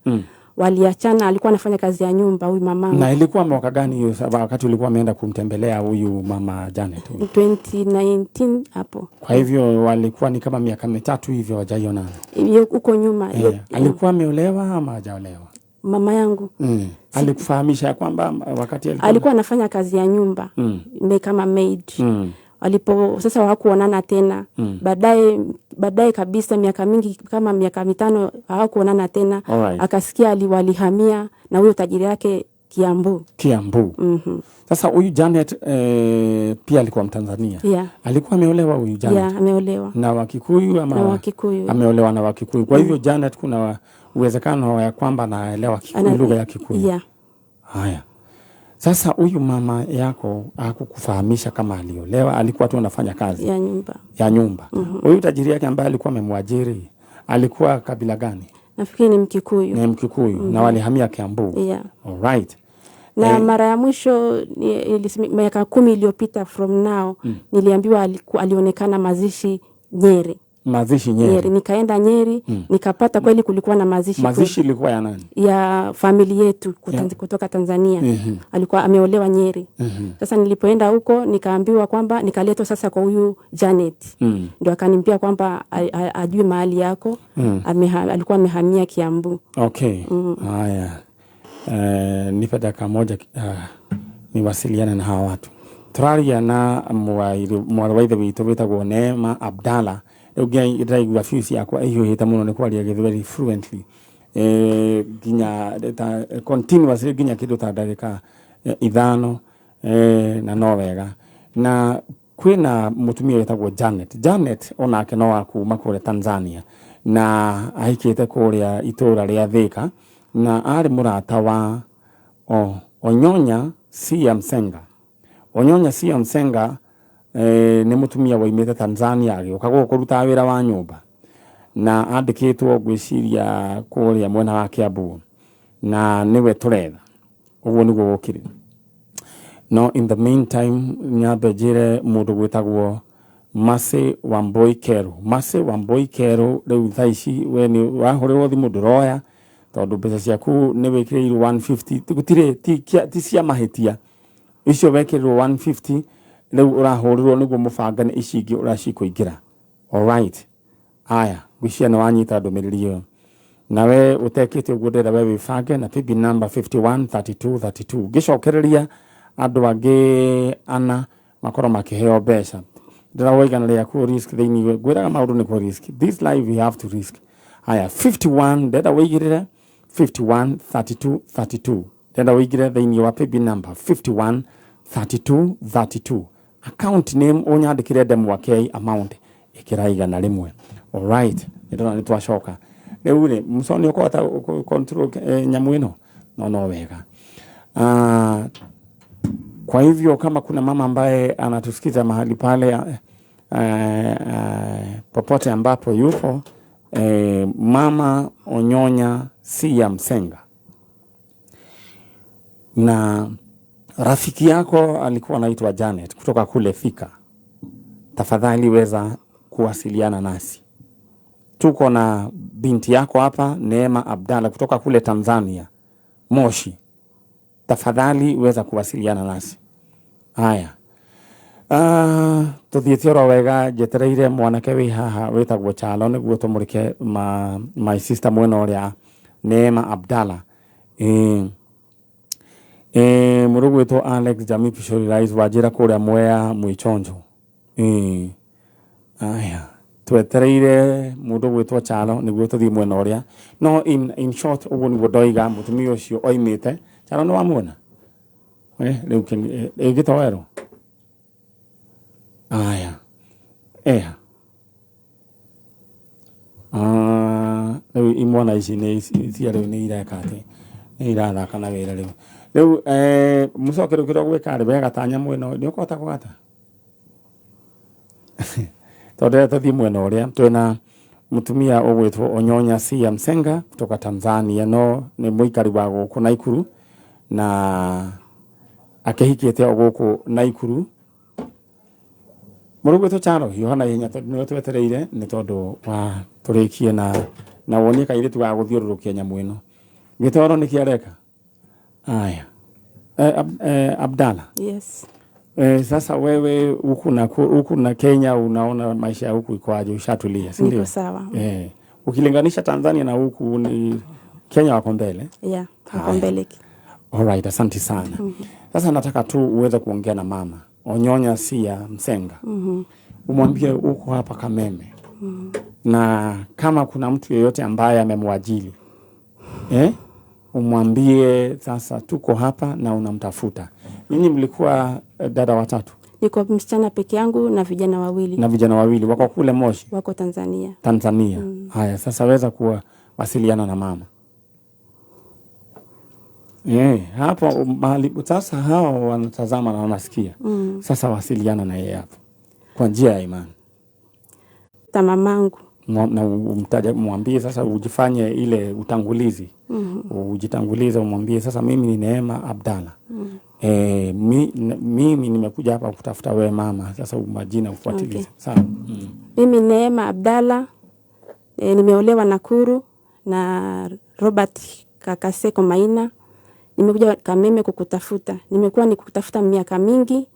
waliachana, alikuwa anafanya kazi ya nyumba huyu mamangu. Na ilikuwa mwaka gani hiyo wakati ulikuwa umeenda kumtembelea huyu mama Janet? 2019 hapo. Kwa hivyo walikuwa ni kama miaka 3 hivyo hawajaionana. Huko nyuma. Alikuwa ameolewa ama hajaolewa? Mama yangu. Alikufahamisha kwamba wakati alikuwa anafanya kazi ya nyumba kama maid. Walipo sasa hawakuonana tena. Baadaye kabisa miaka mingi kama miaka 5 hawakuonana tena. Alright. Akasikia walihamia na huyo tajiri yake Kiambu. Kiambu. Sasa huyu Janet pia alikuwa Mtanzania. Yeah. Alikuwa ameolewa huyu Janet? Yeah, ameolewa. Na Wakikuyu ama? Na Wakikuyu. Ameolewa na Wakikuyu. Kwa hivyo Janet kuna uwezekano ya kwamba anaelewa lugha ya Kikuyu. Yeah. Haya. Sasa huyu mama yako hakukufahamisha kama aliolewa, alikuwa tu anafanya kazi ya nyumba. Ya nyumba. Huyu tajiri yake ambaye alikuwa amemwajiri alikuwa kabila gani? Nafikiri ni Mkikuyu. Ni Mkikuyu. Na walihamia Kiambu. Yeah. All right. Na mara ya mwisho miaka 10 iliyopita from now niliambiwa alionekana mazishi Nyeri. Mazishi Nyeri. Nikaenda Nyeri, nikapata kweli kulikuwa na mazishi. Mazishi ilikuwa ya nani? Ya familia yetu kutoka Tanzania. Alikuwa ameolewa Nyeri. Sasa nilipoenda huko nikaambiwa kwamba nikaletwa sasa kwa huyu Janet. Ndio akaniambia kwamba ajue mahali yako. Alikuwa amehamia Kiambu. Okay. Haya. Nipe dakika moja niwasiliane na hawa watu. Tũraria na mwarĩ wa ithe witũ wĩtagwo Neema Abdalla. Rĩu ndĩraigua fuse yakwa ĩhiũhĩte mũno nĩ kwaria Gĩthweri fluently. Nginya ta continuously nginya kindu ta ndagika 5, na no wega. Na kwina mutumia wetagwo Janet. Janet onake no wa kuma kuria Tanzania, na ahikite kuria itura ria Thika, na ari murata wa Onyonya Sia Msenga. Onyonya Sia Msenga ni mutumia waimite Tanzania agiuka guku kuruta wira wa nyumba, na andikitwo ngwiciria kuria mwena wa Kiambu, na niwe turetha uguo niguo gukiri. No in the meantime nyambe njire mundu gwitagwo Mercy Wambui Keru. Mercy Wambui Keru riu thaa ici we ni wahurirwo thimu nduroya tondu mbeca ciaku ni wikiriirwo 150, gutire ti cia mahitia icio wekirirwo 150, riu urahurirwo niguo mubangane ici ingi uracikuingira. Alright, aya ngwiciria ni wanyita ndumiriri iyo, nawe utekite uguo ndĩrenda we wibange na paybill number 513232. Ngicokereria andu angi ana makorwo makiheo mbeca, ndĩrahoya igana rĩaku risk thĩinĩ, ngwĩraga maũndũ nĩ risk, this life we have to risk. Haya, 51 ndĩrenda wĩigĩrĩre 513232, ndĩrenda wĩigĩre thĩinĩ wa paybill number 513232, account name ũnyandĩkĩre Ndemwa K, amount ĩkĩra 100. Alright, nĩndona nĩ twacoka rĩu rĩ, mũconi ũkũhota control nyamũ ĩno no wega. Kwa hivyo kama kuna mama ambaye anatusikiza mahali pale, popote ambapo yupo, mama Onyonya Sia Msenga, na rafiki yako alikuwa anaitwa Janet kutoka kule Thika, tafadhali weza kuwasiliana nasi. Tuko na binti yako hapa Neema Abdalla kutoka kule Tanzania Moshi, tafadhali weza kuwasiliana nasi. Haya, tuthiĩte oro wega, njetereire mwanake wĩ haha wĩtagwo Chalo nĩguo tũmũrĩke my sister mwena ũrĩa Neema Abdalla. Mũrũ gwĩtwo Alex Jamii Pishori Rais wanjĩra kũrĩa Mwea Mwĩchonjo. Aya, twetereire mũndũ gwĩtwo Chalo nĩguo tũthiĩ mwena ũrĩa. No in short ũguo nĩguo ndoiga, mũtumia ũcio oimĩte. Chalo nĩ wamuona? Rĩu ĩgĩtoerwo. Aya. Rĩu imwana ici nĩ cia rĩu nĩ ireka atĩ nĩ irathaka na wĩra rĩu. Rĩu mũcoke rĩu kĩrĩa ũgwĩka rĩ, wega ta nyamũ ĩno nĩ ũkũhota kũgata? Tondũ tũthiĩ mwena ũrĩa twĩna mũtumia ũgwĩtwo Onyonya Sia Msenga kutoka Tanzania, no nĩ mũikari wa gũkũ Naikuru na akĩhikĩte o gũkũ Naikuru. Mũrũ gwĩtwo Chalo hiũha na ihenya tondũ nĩwe twetereire, nĩ tondũ wa tũrĩkie na wonie kairĩtu ga gũthiũrũrũkia nyamũ ĩno. Gĩtoro nĩkĩ areka? Aya. Abdalla. Yes. Sasa wewe huku na Kenya unaona maisha ya huku iko aje? Ushatulia, si ndio? Niko sawa. Ukilinganisha Tanzania na huku ni Kenya wako mbele? Yeah, wako mbele. Alright, asante sana. Sasa nataka tu uweze kuongea na mama Onyonya Sia Msenga. Umwambie uko hapa Kameme. Na kama kuna mtu yeyote ambaye amemwajili, umwambie sasa tuko hapa na unamtafuta. Ninyi mlikuwa dada watatu? Niko msichana peke yangu na vijana wawili. Na vijana wawili wako kule Moshi? Wako Tanzania. Tanzania. Haya, sasa weza kuwasiliana na mama. Hapo mahali sasa hao wanatazama na wanasikia. Sasa wasiliana na yeye hapo kwa njia ya imani. Mamangu. Na umtaje, mwambie sasa ujifanye ile utangulizi. Ujitangulize umwambie sasa mimi ni Neema Abdalla. Mimi nimekuja hapa kutafuta wewe mama. Sasa majina ufuatilize. Okay. Sawa. Mimi Neema Abdalla, nimeolewa Nakuru na Robert Kakaseko Maina. Nimekuja Kameme kukutafuta. Nimekuwa nikukutafuta miaka mingi,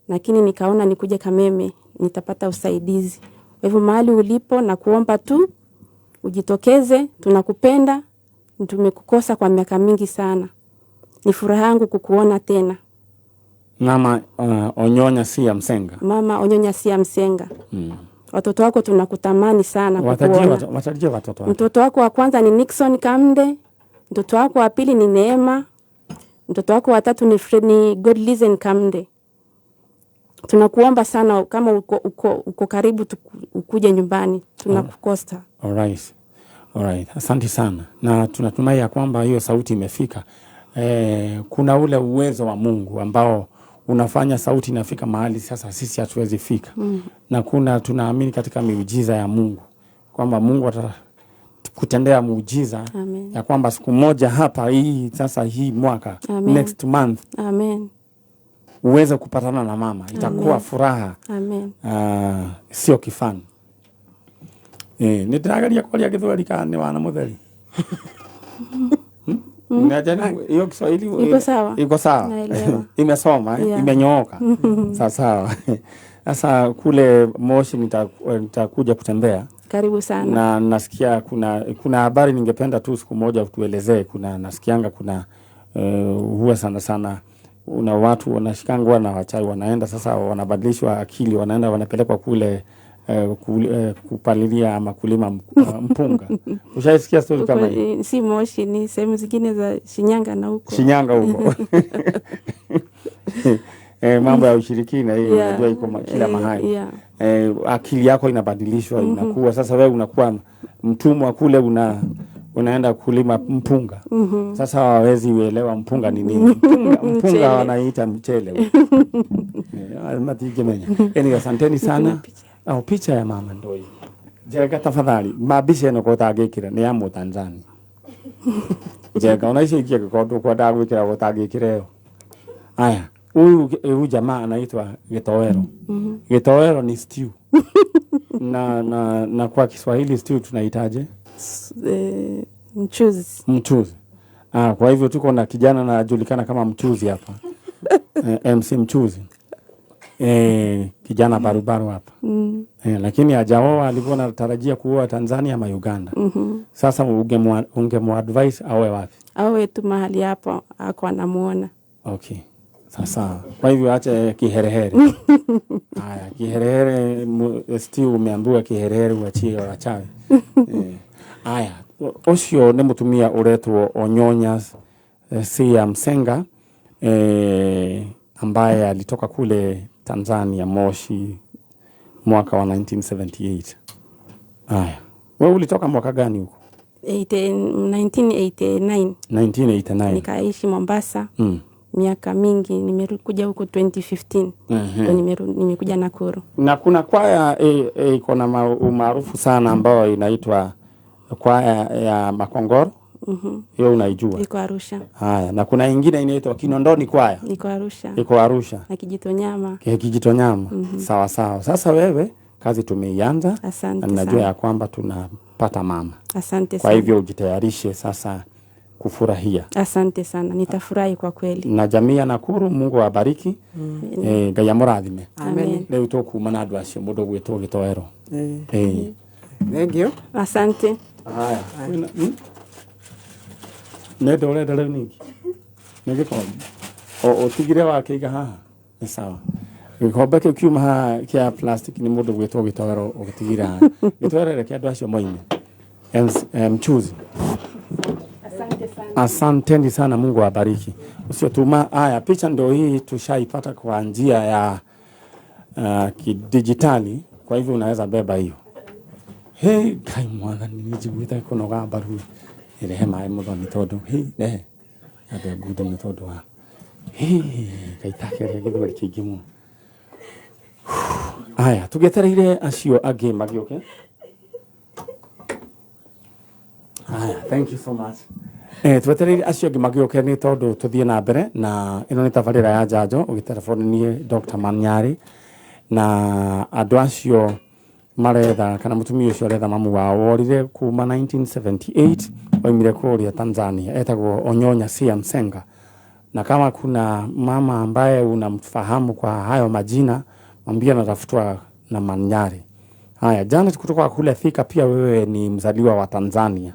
lakini nikaona nikuje Kameme nitapata usaidizi. Kwa hivyo mahali ulipo na kuomba tu ujitokeze, tunakupenda, tumekukosa kwa miaka mingi sana. Ni furaha yangu kukuona tena. Mama Onyonya Sia Msenga. Mama Onyonya Sia Msenga. Watoto wako tunakutamani sana kukuona. Watajie watoto wako. Mtoto wako wa kwanza ni Nixon Kamde, mtoto wako wa pili ni Neema, mtoto wako wa tatu ni ni Godlisten Kamde. Tunakuomba sana kama uko karibu ukuje nyumbani, tunakukosa. Alright. Alright. Asante sana. Na tunatumai ya kwamba hiyo sauti imefika. Kuna ule uwezo wa Mungu ambao unafanya sauti inafika mahali sasa sisi hatuwezi fika. Na kuna tunaamini katika miujiza ya Mungu kwamba Mungu atakutendea muujiza. Amen. Ya kwamba siku moja hapa hii sasa hii mwaka. Amen. Next month. Amen. Uweze kupatana na mama, itakuwa furaha. Amen. Sio kifani. Nitagaria kwaria Gĩthweri kana nĩ wana mũtheri. Najaribu hiyo Kiswahili Iko sawa. Iko sawa. Naelewa. Imesoma, Yeah. imenyooka. Sawa sawa. Sasa kule Moshi nitakuja kutembea. Karibu sana. Na nasikia kuna habari ningependa tu siku moja utuelezee. Kuna nasikianga kuna huwa sana sana una watu wanashikangwa na wachawi, wanaenda sasa wanabadilishwa akili, wanaenda wanapelekwa kule kupalilia ama kulima mpunga. Ushaisikia story kama hii? Si Moshi, ni sehemu zingine za Shinyanga na huko. Shinyanga huko. Mambo ya ushirikina hiyo, unajua iko kila mahali. Akili yako inabadilishwa, inakuwa sasa wewe unakuwa mtumwa kule, unaenda kulima mpunga. Sasa hawawezi uelewa mpunga ni nini. Mpunga wanaita mchele. Matikemenya. Anyway, asanteni sana. Au picha ya mama ndio hii. Jega tafadhali, mabishe eno ko tagikira ni ya Mutanzania. Jega unaishi ikia ko kwa tagikira ko tagikira yo. Aya, huyu jamaa anaitwa Gitowero. Gitowero ni stew. Na kwa Kiswahili stew tunahitaje? Mchuzi. Mchuzi. Kwa hivyo tuko na kijana anajulikana kama mchuzi hapa. MC Mchuzi. Kijana barubaru hapa. Lakini hajaoa, alikuwa anatarajia kuoa Tanzania ama Uganda. Sasa ungemwadvise aoe wapi? Aoe tu mahali hapo ako anamuona. Okay. Sasa kwa hivyo acha kiherehere. Haya, kiherehere stew umeambiwa kiherehere uachie wachawi. Aya, ucio ni mutumia uretwo Onyonya Sia Msenga, ambaye alitoka kule Tanzania Moshi mwaka wa 1978. Aya, wewe ulitoka mwaka gani huko? 1989. 1989. Nikaishi Mombasa. Miaka mingi, nimekuja huko 2015. Ndio nimekuja Nakuru. Na kuna kwaya iko na umaarufu sana ambayo inaitwa kwaya ya Makongoro. Hiyo unaijua? Iko Arusha. Haya, na kuna ingine inaitwa Kinondoni kwaya. Iko Arusha. Iko Arusha. Na Kijitonyama. Kijitonyama. Sawa sawa. Sasa wewe kazi tumeianza. Asante na najua sana. ya kwamba tunapata mama. Asante Kwa sana. hivyo ujitayarishe sasa kufurahia. Asante sana. Nitafurahi kwa kweli. Na jamii ya Nakuru Mungu awabariki. Ngai amurathime. Amen. Rĩu tũkuma na andũ acio mũndũ gwĩtwo Gĩtoero. Thank you. Asante. Haya. Nĩ ũrenda rĩu ningĩ? Nĩ gĩkombe. Ũtigire wakĩiga haha? Nĩ sawa. Gĩkombe kĩu kiuma haha kĩa plastic nĩ mũndũ gwĩtwo Gĩtoero ũgĩtigire haha. Gĩtoero reke andũ acio moime. Mchuzi. Asante sana. Asanteni sana, Mungu awabariki. Usiotuma haya picha ndio hii tushaipata kwa njia ya kidijitali, kwa hivyo unaweza beba hiyo. Hey, kai mwathani nijiguite kunoga mbaru. Irehe maĩ mũthoni tondũ hey, rehe. Ambe ngunde nĩ tondũ wa hey, gaitakeria gĩthweri kĩingĩ mũno. Aya, tũgĩetereire acio angĩ magĩũke. Aya, thank you so much. Twetereire acio angĩ magĩũke nĩ tondũ tũthiĩ na mbere na ĩno nĩ tabarĩra ya njanjo ũgĩtelefoni niĩ Dr. Manyari na andũ acio maretha kana mũtumia ũcio aretha mamu wao worire kuma 1978 oimire kũrĩa Tanzania, etagwo Onyonya Sia Msenga. Na kama kuna mama ambaye unamfahamu kwa hayo majina, mwambie anatafutwa na Manyari. Haya, Janet kutoka kule Thika, pia wewe ni mzaliwa wa Tanzania.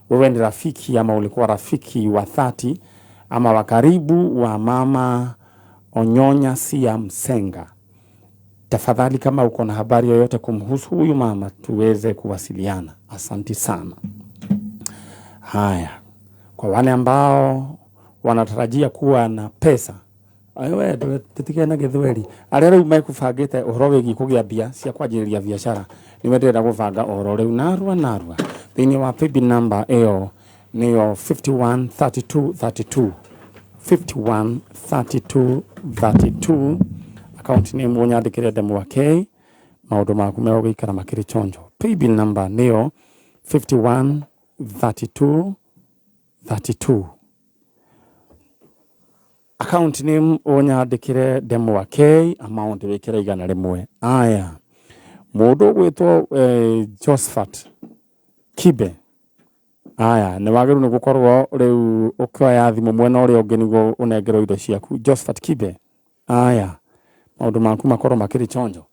Wewe ni rafiki ama ulikuwa rafiki wa dhati ama wa karibu wa mama Onyonya Sia Msenga. Tafadhali, kama uko na habari yoyote kumhusu huyu mama, tuweze kuwasiliana. Asanti sana. Haya, kwa wale ambao wanatarajia kuwa na pesa we tũtige na gĩthweri arĩa rĩu mekũbangĩte ũhoro wĩgiĩ kũgĩa mbia cia kwanjĩrĩria biacara nĩwe ndĩrenda gũbanga ũhoro rĩu narua narua thĩinĩ wa paybill number ĩyo nĩyo 513232 513232 account name ũnyandĩkĩre ndemwa K maũndũ maku megũgĩikara makĩrĩ chonjo. Paybill number nĩyo 513232 account name ũnyandĩkĩre ndemwa K amount wĩkĩre 100. Aya, mũndũ ũgwĩtwo Josephat Kibe, aya nĩ wagĩrĩirwo nĩ gũkorwo rĩu ũkĩoya thimũ mwena ũrĩa ũngĩ nĩguo ũnengerwo indo ciaku. Josephat Kibe, aya maũndũ maku makorwo makĩrĩ chonjo.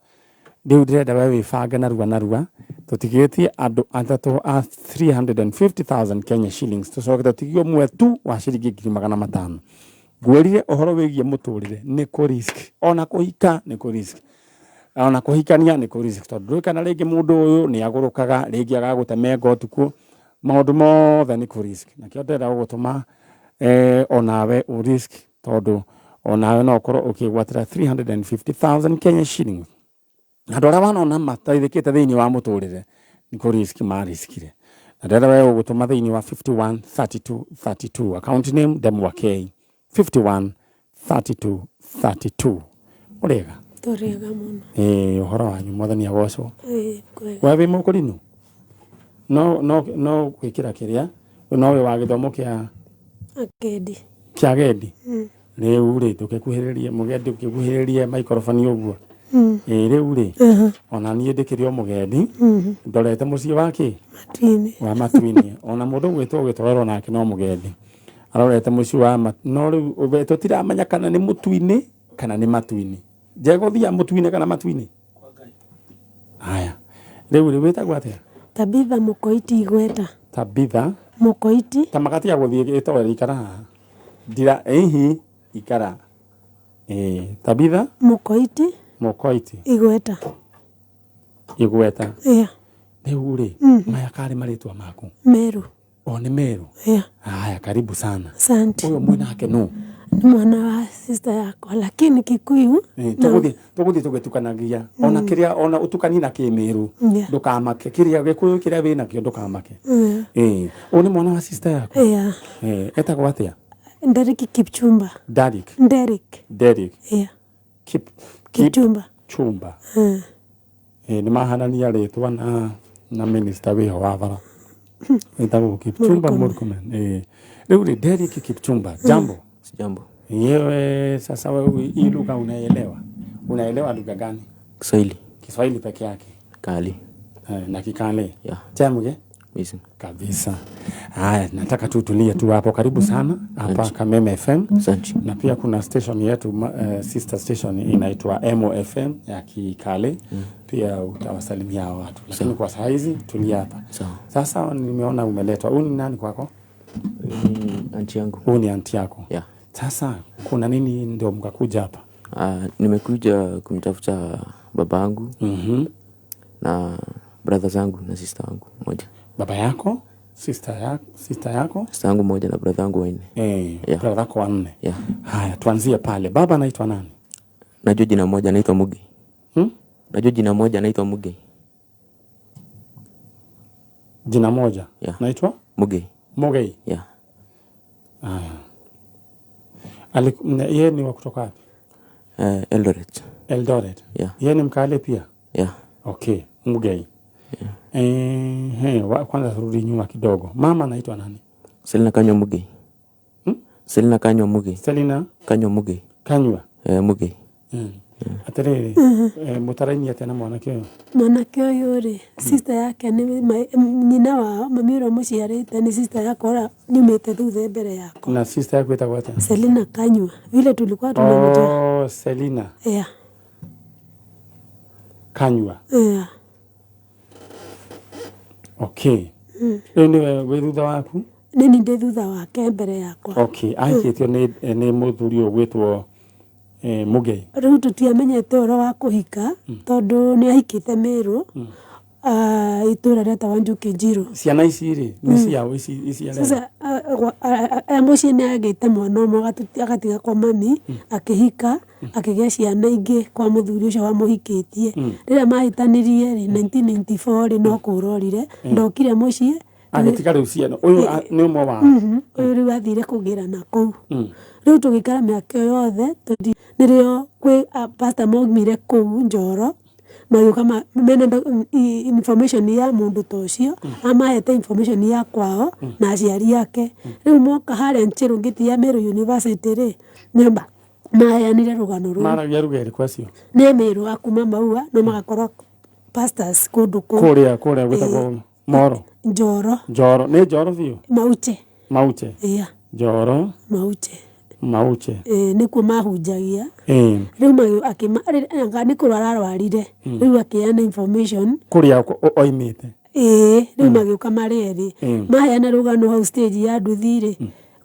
Rĩu ndĩrenda we wĩbange narua narua tũtigĩtie andũ atatũ a 350,000 Kenya shillings tũcoke tũtigie ũmwe tu wa ciringi 500,000. Ngwĩrire ũhoro wĩgiĩ mũtũrĩre nĩ kũ risk, ona kũhika nĩ kũ risk, ona kũhikania nĩ kũ risk, tondũ ndũĩ kana rĩngĩ mũndũ ũyũ nĩ agũrũkaga rĩngĩ agagũtemenga ũtukũ, maũndũ mothe nĩ kũ risk. Nakĩo ndĩrenda gũgũtũma onawe ũ risk, tondũ onawe no ũkorwo ũkĩgwatĩra 350,000 Kenya shillings. Andũ arĩa wanona mateithĩkĩte thĩinĩ wa mũtũrĩre nĩ kũ risk mariskire. Na ndĩrenda we ũgũtũma thĩinĩ wa 513232 account name Ndemwa K 513232. Ũrĩega? Tũrĩega mũno. Ĩĩ, ũhoro wanyu mwathani agocwo. Ĩĩ, kwega. We wĩ mũkũrinũ? No no no gwĩkĩra kĩrĩa no wĩ wa gĩthomo kĩa Agendi. Kĩa agendi? Rĩu rĩ ndũgĩkuhĩrĩrie mũgendi, ũkĩkuhĩrĩrie maikoroboni ũguo. Ĩĩ, rĩu rĩ ona niĩ ndĩkĩrĩ o mũgendi ndorete mũciĩ wa kĩ? Matuinĩ. Wa Matuinĩ. Ona mũndũ ũgwĩtwo gĩtorero nake no mũgendi arorete mũciĩ wa no rĩu tũtiramenya kana nĩ mũtuinĩ kana nĩ matuinĩ. Njegũthia mũtuinĩ kana matuinĩ? Haya, rĩu rĩ wĩtagwo atĩa? Tabitha Mũkoiti Igweta. Tabitha Mũkoiti. Ta magatia gũthiĩ gĩtoero ikara haha. Ndira ĩhi ikara. Tabitha Mũkoiti Mũkoiti Igweta. Igweta. Yeah. Rĩu rĩ maya karĩ marĩtwa maku? Meru. O nĩ Meru? Yeah. Haya, karibu sana. Asante. Ũyũ mwĩna nake nũ? Nĩ mwana wa sister yakwa lakini Kikuyu. Tũgũthiĩ tũgĩtukanagia ona kĩrĩa ona ũtukanie na kĩmĩrũ ndũkamake kĩrĩa Gĩkũyũ kĩrĩa wĩnakĩo ndũkamake. Ũyũ nĩ mwana wa sister yaku? Yeah. Etagwo atĩa? Derek Kipchumba. Derek. Derek. Derek. Yeah. Kipchumba. Chumba. Nĩ mahanania rĩtwa na minister wĩho wa bara wĩtagwo Kipchumba Murkomen. Rĩu rĩ Derek Kipchumba, jambo. Jambo. Yewe sasa wewe hii lugha unaelewa? Unaelewa lugha gani? Kiswahili. Kiswahili peke yake. Kali. Na Kikale. Yeah. Chamuge? Kabisa. Kabisa. Haya, nataka tu tulie tu hapo. Karibu sana hapa Kameme FM. Asante. Na pia kuna station yetu sister station inaitwa MOFM ya Kikale. Pia utawasalimia watu. Lakini kwa saa hizi tulia hapa. Sawa. Sasa nimeona umeletwa. Huyu ni nani kwako? Ni auntie yangu. Huyu ni auntie yako. Yeah. Sasa kuna nini ndio mkakuja hapa? Nimekuja kumtafuta babangu na brother zangu na sister wangu mmoja. Baba yako, sister yako, sister yako? Sister yangu mmoja na brother yangu wanne. Yeah. Brother yako wanne. Yeah. Haya, tuanzie pale. Baba anaitwa nani? Najua jina moja anaitwa Muge. Najua jina moja anaitwa Muge. Jina moja? Yeah. Anaitwa? Muge. Muge. Yeah. Haya. Yeye ni wa kutoka wapi? Eldoret. Eldoret. Yeah. Yeye ni Mkale pia? Yeah. Okay, Muge. Yeah. Kwanza turudi nyuma kidogo. Mama anaitwa nani? Selina Kanywa Muge. Selina Kanywa Muge. Selina Kanywa Muge. Kanywa. Muge. Atiriri, mutaraini atia na mwanake ũyũ? Mwanake ũyũ rĩ, sister yake nĩ nyina wao, mami ũrĩa mũciarĩte nĩ sister yakwa ũrĩa nyumĩte thutha mbere yakwa. Na sister yaku ĩtagwo atĩa? Selina Kanywa. Vile tulikuwa tunamjua. Oh, Selina. Yeah. Kanywa. Yeah. Okay. Rĩu nĩwe wĩ thutha waku? Nĩ ndĩ thutha wake mbere yakwa. Okay, ahikĩtio nĩ mũthuri ũyũ ũgwĩtwo Mugei. Rĩu tũtiamenyete ũhoro wa kũhika tondũ nĩ ahikĩte Meru, itũra rĩetagwo Njuki Njiru. Ciana ici rĩ, nĩ ciao ici ici arera? Sasa mũciĩ nĩ agĩte mwana ũmwe agatiga kwa mami, akĩhika, akĩgĩa ciana ingĩ kwa mũthuri ũcio wamũhikĩtie. Rĩrĩa mahĩtanirie rĩ, 1994 rĩ, no kũrorire, ndokire mũciĩ. Agĩtiga rĩu ciana ũyũ nĩ ũmwe wao. Ũyũ rĩu athire kũgĩra na kũu. Rĩu tũgĩikara mĩaka ĩyo yothe, nĩrĩo kwĩ pastor maumire kũu Njoro, magĩũka mena information ya mũndũ ta ũcio, amahete information ya kwao na aciari ake. Rĩu moka harĩa Nchiru ngĩti ya Meru University rĩ, nĩo maheanire rũgano rũu. Maragia ruga ĩrĩkũ acio? Nĩ Meru a kuma Maua, no magakorwo pastors kũndũ kũu. Kũrĩa gwĩtagwo Moro. Njoro. Njoro, nĩ Njoro biũ? Mauche. Mauche. Yeah. Njoro. Mauche. Mauche. Nĩkuo mahunjagia. Rĩu anga nĩ kũrwara arwarire. Rĩu akĩheana information. Kũrĩa oimĩte. Rĩu magĩũka marĩ erĩ. Maheana rũgano hau stage ya nduthi rĩ,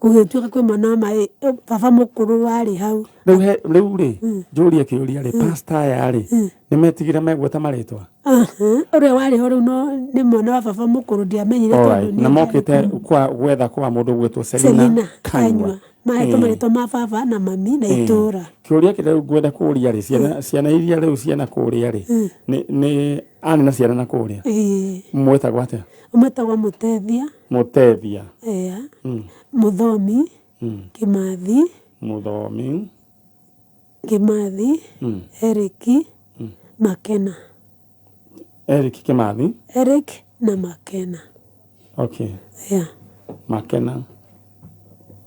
gũgĩtuĩka kwĩ mwana wa maĩ, baba mũkũrũ warĩ hau. Rĩu rĩ, njũrie kĩũria rĩ, pastor aya rĩ, nĩ metigire megweta marĩtwa? Ũrĩa warĩ ho rĩu no nĩ mwana wa baba mũkũrũ, ndiamenyire tondũ Na mokĩte kwa gwetha kwa mũndũ gwĩtwo Selina Kanyua. Mahetwo marĩtwa ma baba na mami na itũra. Kĩũria kĩrĩa rĩu ngwenda kũũria rĩ, ciana iria rĩu ciana kũũrĩa rĩ, nĩ arĩ na ciana na kũũrĩa? Mwĩtagwo atĩa? Mwĩtagwo Mũtethia. Mũtethia. Mũthomi. Kĩmathi. Mũthomi. Kĩmathi. Eric. Makena. Eric Kĩmathi. Eric na Makena. Okay. Yeah. Makena.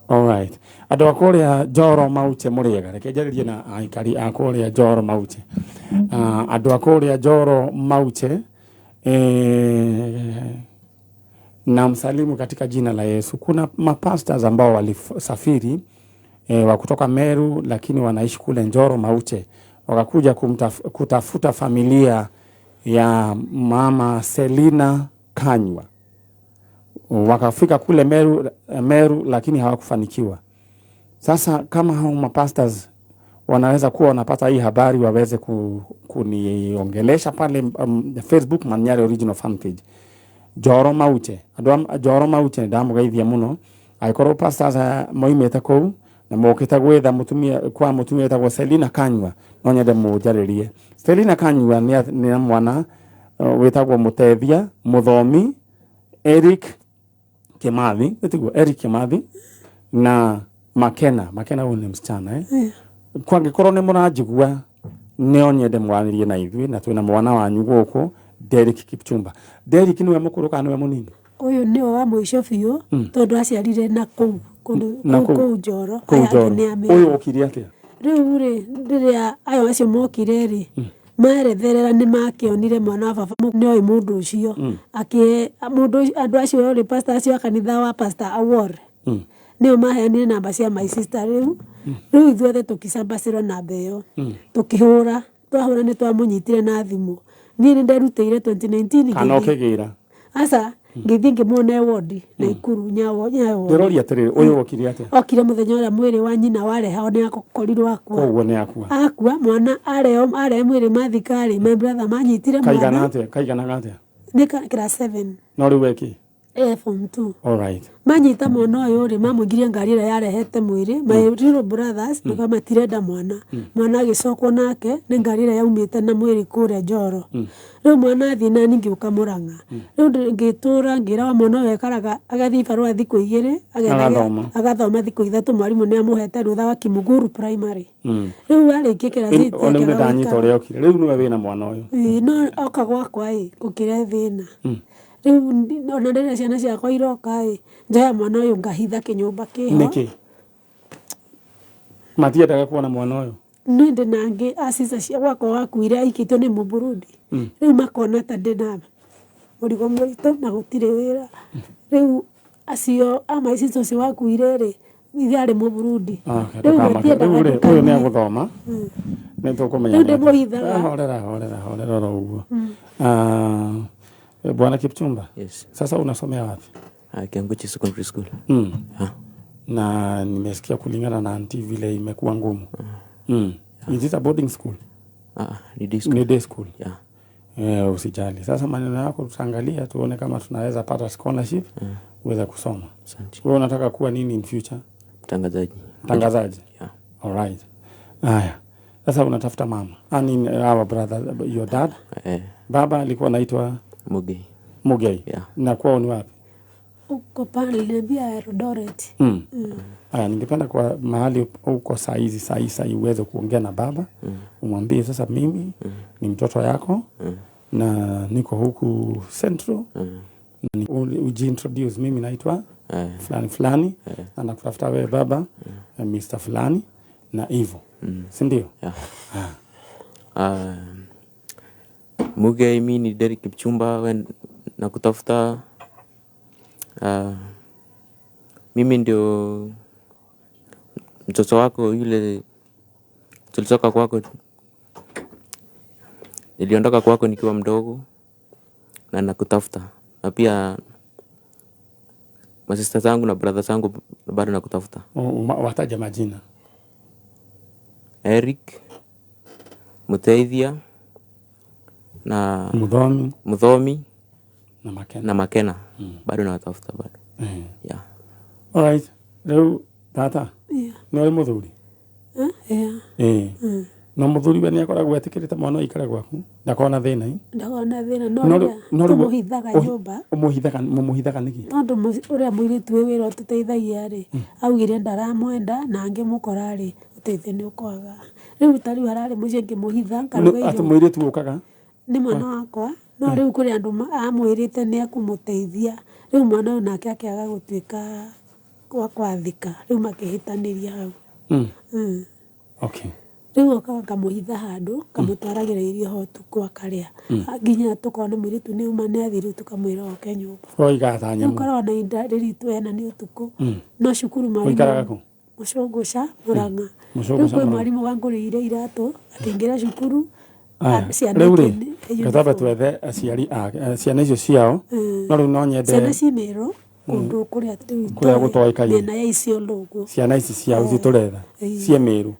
All right. Andũ a kũrĩa Njoro Mauche mũrĩega, reke njarĩrie na aikari a kũrĩa Njoro Mauche. Andũ a kũrĩa Njoro Mauche, na msalimu katika jina la Yesu. Kuna mapastors ambao walisafiri wa kutoka Meru lakini wanaishi kule Njoro Mauche, wakakuja kutafuta familia ya mama Selina Kanywa. Wakafika kule Meru lakini hawakufanikiwa. Sasa kama hao mapastors wanaweza kuwa wanapata hii habari, waweze kuniongelesha pale Facebook Manyari Original Fan Page. Njoro Mauche, andũ a Njoro Mauche ndamugeithia muno. Angĩkorwo pastors moimĩte kũu na mokĩte gwetha mũtumia kwa mũtumia wĩtagwo Selina Kanyua, no nyende mũnjarĩrie. Selina Kanyua nĩ mwana wĩtagwo Mũtethia Mũthomi Eric Kimathi, ĩtiguo Eric Kimathi na Makena. Makena huyu ni msichana Kwangĩkorwo nĩ mũranjigua, no nyende mwarĩrie na ithuĩ, na twĩna mwana wanyu gũkũ Derek Kipchumba. Derek nĩwe mũkũrũ kana nĩwe mũnini? Ũyũ nĩwe wa mũico biũ, tondũ aciarire na kũu kũu Njoro. Kũu Njoro. Ũyũ okire atĩa? Rĩu rĩ, rĩrĩa ayo acio mokire rĩ, maeretherera nĩ makĩonire mwana wa baba nĩoĩ mũndũ ũcio. Mũndũ andũ acio rĩ, pastor acio a kanitha wa Pastor Awor, nĩo maheanire namba cia my sister rĩu. Rĩu ithuothe tũkĩcambacĩrwo namba ĩyo. Tũkĩhũra, twahũra nĩ twamũnyitire na thimũ. Niĩ nĩ nderutĩire 2019 Kana ũkĩgĩra? Aca, ngĩthiĩ ngĩmuona e wodi Naikuru, Nyayo wodi. Ndĩroria atĩrĩrĩ, ũyũ okire atĩa? Okire mũthenya ũrĩa mwĩrĩ wa nyina warehao nĩ akorirwo akua. Koguo nĩ akua. Akua, mwana arehe mwĩrĩ mathika-rĩ, my brother manyitire mwana. Kaigana atĩa? Kaiganaga atĩa? Nĩ class 7. No rĩu eki? Form 2. All right. Manyita mwana ũyũ rĩ, mamũingĩria ngari ĩrĩa yarehete mwĩrĩ, my little brothers nĩguo matirenda mwana. Mwana agĩcokwo nake nĩ ngari ĩrĩa yaumĩte na mwĩrĩ kũrĩa Njoro. Rĩu mwana athiĩ na niĩ ngĩũka Mũrang'a. Rĩu ngĩtũra ngĩra wa mwana ũyũ ekaraga agathiĩ barũa thikũ igĩrĩ, agathoma thikũ ithatũ, mwarimũ nĩ amũhete rũtha wa Kimuguru Primary. Rĩu arĩkia kĩrathi Ona nĩ ndanyita ũrĩa okire. Rĩu nĩwe wĩna mwana ũyũ. No oka gwakwa ĩ, gũkĩre thĩna. Rĩu ona rĩrĩa ciana ciakwa iroka ĩ, njoya mwana ũyũ ngahitha kĩnyũmba kĩho. Nĩkĩ? Matiendaga kuona mwana ũyũ? Niĩ ndĩ na angĩ a sister cia gwakwa wakuire aikĩtio nĩ Mũburundi. Rĩu makona ta ndĩ na mũrigo mũritũ na gũtirĩ wĩra. Rĩu acio a my sister ũcio wakuire rĩ, ithe arĩ Mũburundi. Rĩu matiendaga Rĩu rĩ, ũyũ nĩ agũthoma. Nĩ tũkũmenya. Rĩu ndĩmũhithaga. Horera, horera, horera oro ũguo. Bwana Kipchumba. Yes. Sasa unasomea wapi? Kianguchi Secondary School. Na nimesikia kulingana na auntie vile imekuwa ngumu. Is it a boarding school? Ni day school. Ni day school. Yeah. Usijali. Sasa maneno yako tutaangalia tuone kama tunaweza pata scholarship uweze kusoma. Asante. Wewe unataka kuwa nini in future? Mtangazaji. Mtangazaji. Yeah. All right. Haya. Sasa unatafuta mama. I mean, our brother, your dad. Baba alikuwa anaitwa Mugei. Mugei. Yeah. Na kwao ni wapi? Uko pale niliambia Eldoret. Haya, ningependa kwa mahali uko saa hizi saa hii saa hii uweze kuongea na baba. Umwambie sasa mimi ni mtoto yako na niko huku Central. Na ujiintroduce, mimi naitwa fulani fulani na nakutafuta wewe baba, Mr. fulani na hivyo. Si ndio? Yeah. Mugei, mi ni Derek Kipchumba, nakutafuta. Mimi ndio mtoto wako yule tulitoka kwako. Niliondoka kwako nikiwa mdogo na nakutafuta. Na pia masista zangu na brother zangu bado nakutafuta. Wataja majina. Eric, Muteithia na Muthomi na Makena. Na Makena. Bado nawatafuta bado. Yeah. All right. Rĩu tata. Yeah. Nĩ ũrĩ mũthuri? Yeah. Na mũthuri we nĩakoragwo etĩkĩrĩte mwana aikare gwaku? Ndakoragwo na thĩna? Ndakoragwo na thĩna, no rĩrĩa tũmũhithaga nyũmba. Ũmũhithaga nĩkĩ? Tondũ ũrĩa mũirĩtu wĩ wĩra ũtũteithagia rĩ, augire ndaramwenda na angĩmũkora rĩ, ũteithio nĩ ũkwaga. Rĩu ta rĩu hararĩ mũciĩ ngĩmũhitha, ngaruga irio. Atĩ mũirĩtu ũkaga? Nĩ mwana wakwa, no rĩu kũrĩ andũ amwĩrĩte nĩ ekũmũteithia. Rĩu mwana ũyũ nake akĩaga gũtuĩka wa kwathĩka, rĩu makĩhĩtanĩria hau. Okay. Rĩu okaga ngamũhitha handũ, ngamũtwaragĩra irio ho ũtukũ akarĩa. Nginya tũkona mũirĩtu nĩ auma nĩ athiĩ, rĩu tũkamwĩra oke nyũmba. Ũroigaga ta nyamũ. Rĩu korwo na ihinda rĩritũ ena nĩ ũtukũ. No cukuru mwarimũ. Ũikaraga kũ? Mũcũngũca, Mũrang'a. Mũcũngũca, Rĩu kwĩ Mũrang'a. mwarimũ wangũrĩire iratũ, akĩingĩra cukuru. Rĩu rĩ, ngatamba twethe aciari a ciana icio ciao. No rĩu no nyende ciana ci Meru, kũndũ kũrĩa rĩu kũrĩa gũtoĩkaine. Mĩena ya Isiolo ũguo. Ciana ici ciao ici tũretha ciĩ Meru.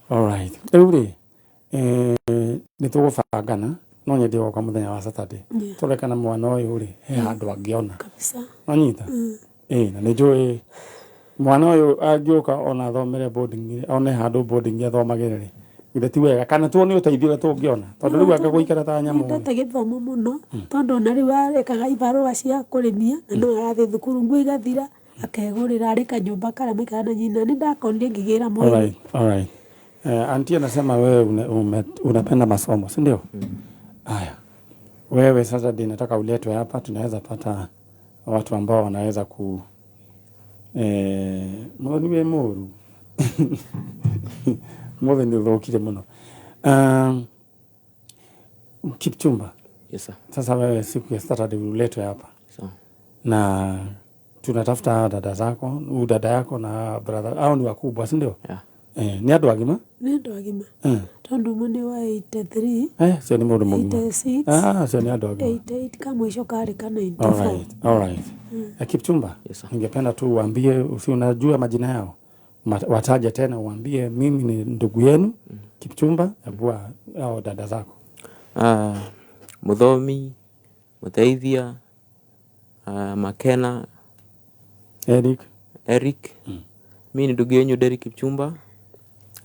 All right. Rĩu rĩ, nĩ tũgũbangana, no nyende gũka mũthenya wa Saturday. Tũrore kana mwana ũyũ rĩ, he handũ angĩona. Kabisa. Wanyita? Na nĩ njũĩ mwana ũyũ angĩũka ona athomere boarding, one handũ boarding athomagĩre rĩ, githĩ ti wega? Kana tuone ũteithio ũrĩa tũngĩona? Tondũ rĩu angĩgũikara ta nyamũ. Nĩendete gĩthomo mũno, tondũ ona rĩu arekaga ibarũa cia kũrĩmia, na no arathiĩ thukuru nguo igathira, akegũrĩra arĩ kanyũmba karĩa maikaraga na nyina. Nĩ ndakonire ngĩgĩra mwana. All right, all right. Auntie anasema wewe unapenda masomo, si ndio? Haya. Wewe sasa ndiye nataka uletwe hapa, tunaweza pata watu ambao wanaweza ku Muthoni wĩ mũru. Muthoni ũthũkire mũno. Kipchumba. Yes sir. Sasa wewe siku ya Saturday uletwe hapa. Sawa. Na tunatafuta dada zako, huyu dada yako na brother, hao ni wakubwa, si ndio? Yeah. Ni andũ agima? Nĩ andũ agima. Tondũ ũmwe nĩ wa 83. Cio nĩ mũndũ mũgima. 86. Cio nĩ andũ agima. 88 kamũico karĩ ka 94. All right, all right. Kipchumba, Yes, sir. ningependa tu uambie, usi unajua majina yao. Wataje tena uambie mimi ni ndugu yenu Kipchumba, ebua hao dada zako. Muthomi, Muteithia, Makena, Eric. Eric. Mimi ni ndugu yenu Derek Kipchumba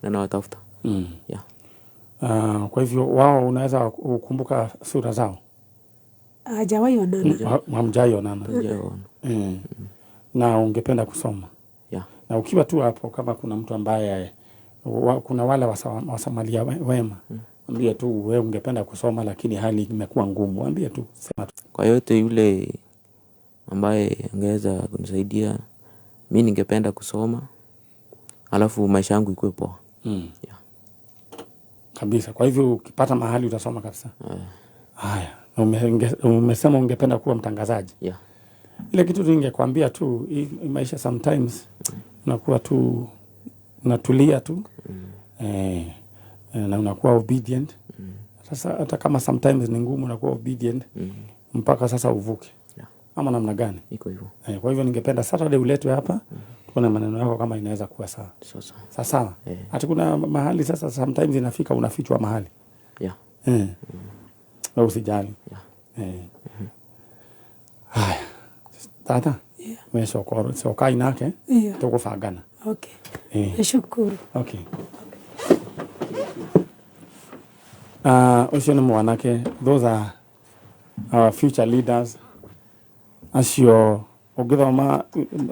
na nawatafuta. Yeah. Kwa hivyo wao unaweza kukumbuka sura zao? Hajawahi onana. Hamjawahi onana. Hajawahi onana. Na ungependa kusoma? Yeah. Na ukiwa tu hapo kama kuna mtu ambaye kuna wale wasamalia wema, ambie tu wewe ungependa kusoma lakini hali imekuwa ngumu, ambie tu, sema tu. Kwa yote yule ambaye angeweza kunisaidia, mimi ningependa kusoma alafu maisha yangu ikuwe poa. Yeah. Kabisa. Kwa hivyo ukipata mahali utasoma kabisa. Haya, umesema ungependa kuwa mtangazaji. Yeah. Ile kitu ningekwambia tu, maisha sometimes unakuwa tu unatulia tu. Na unakuwa obedient. Sasa hata kama sometimes ni ngumu unakuwa obedient mpaka sasa uvuke. Yeah. Ama namna gani? Iko hivyo. Kwa hivyo ningependa Saturday uletwe hapa. Tuone maneno yako kama inaweza kuwa sawa. Sasa. Sawa sawa. Eh. Ati kuna mahali sasa sometimes inafika unafichwa mahali. Yeah. Eh. Na usijali. Yeah. Eh. Haya. Tata. Yeah. We coka cokai nake Yeah. tũgũbangana. Okay. Eh. Nĩshukuru. Okay. Ũcio nĩ mwanake, those are our future leaders acio ũngĩthoma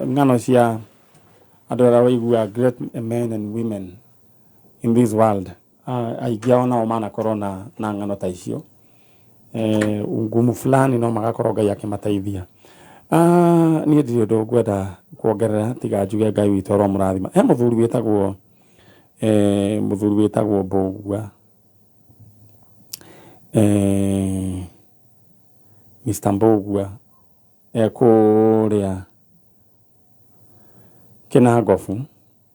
ng'ano cia andũ arĩa waigua great men and women in this world, aingĩ ao nao manakorwo na ng'ano ta icio, ngumu fulani no magakorwo Ngai akĩmateithia. Niĩ ndirĩ ũndũ ngwenda kuongerera tiga njuge Ngai witũ aromũrathima. He mũthuri wĩtagwo Mbũgua, Mr. Mbũgua ekũrĩa Kĩnangobu,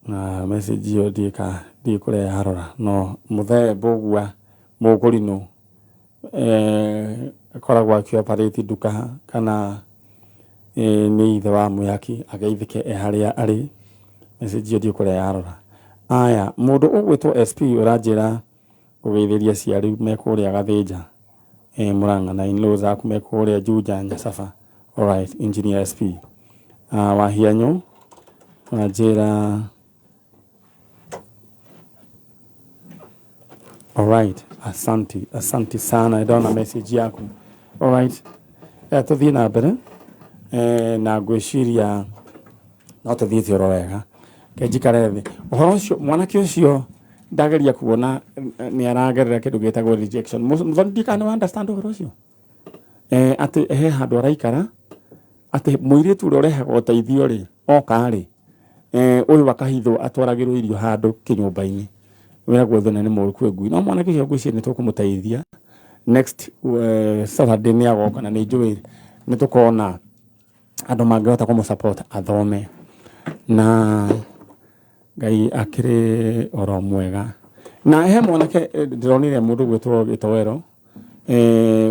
na message ĩyo ndiĩ kũrĩa yarora, no mũthee Mbũgua Mũkũrinũ, akoragwo akĩoperate nduka kana nĩ ithe wa Mũyaki, ageithĩke e harĩa arĩ. Message ĩyo ndiĩ kũrĩa yarora. Aya, mũndũ ũgwĩtwo SP ũranjĩra kũgeithĩria aciari me kũrĩa Gathĩnja, Mũrang'a, na in-laws aku me kũrĩa Juja Nyacaba. Alright, Engineer SP. Wahianyũ ũranjĩra alright, asanti, asanti sana, ndona message yaku. Alright, tũthiĩ na mbere, na ngwĩciria no tũthiĩte oro wega. Ke njikare thĩ. Ũhoro ũcio mwanake ũcio ndageria kuona nĩ aragerera kĩndũ gĩtagwo rejection. Mũthoni ndikana nĩ understand ũhoro ũcio. Atĩ he handũ araikara atĩ mũirĩtu ũrĩa ũrehaga ũteithio rĩ oka rĩ, ũyũ akahithwo atwaragĩrwo irio handũ kĩnyũmba-inĩ, wĩragwo thĩna nĩ mũũru kwĩ ngui. No mwanake ũcio ngwĩciria nĩ tũkũmũteithia next Saturday nĩ agoka, na nĩ njũĩ nĩ tũkona andũ mangĩhota kũmũ support athome, na Ngai akĩrĩ oro mwega. Na he mwanake ndĩronire mũndũ gwĩtwo Gĩtoero,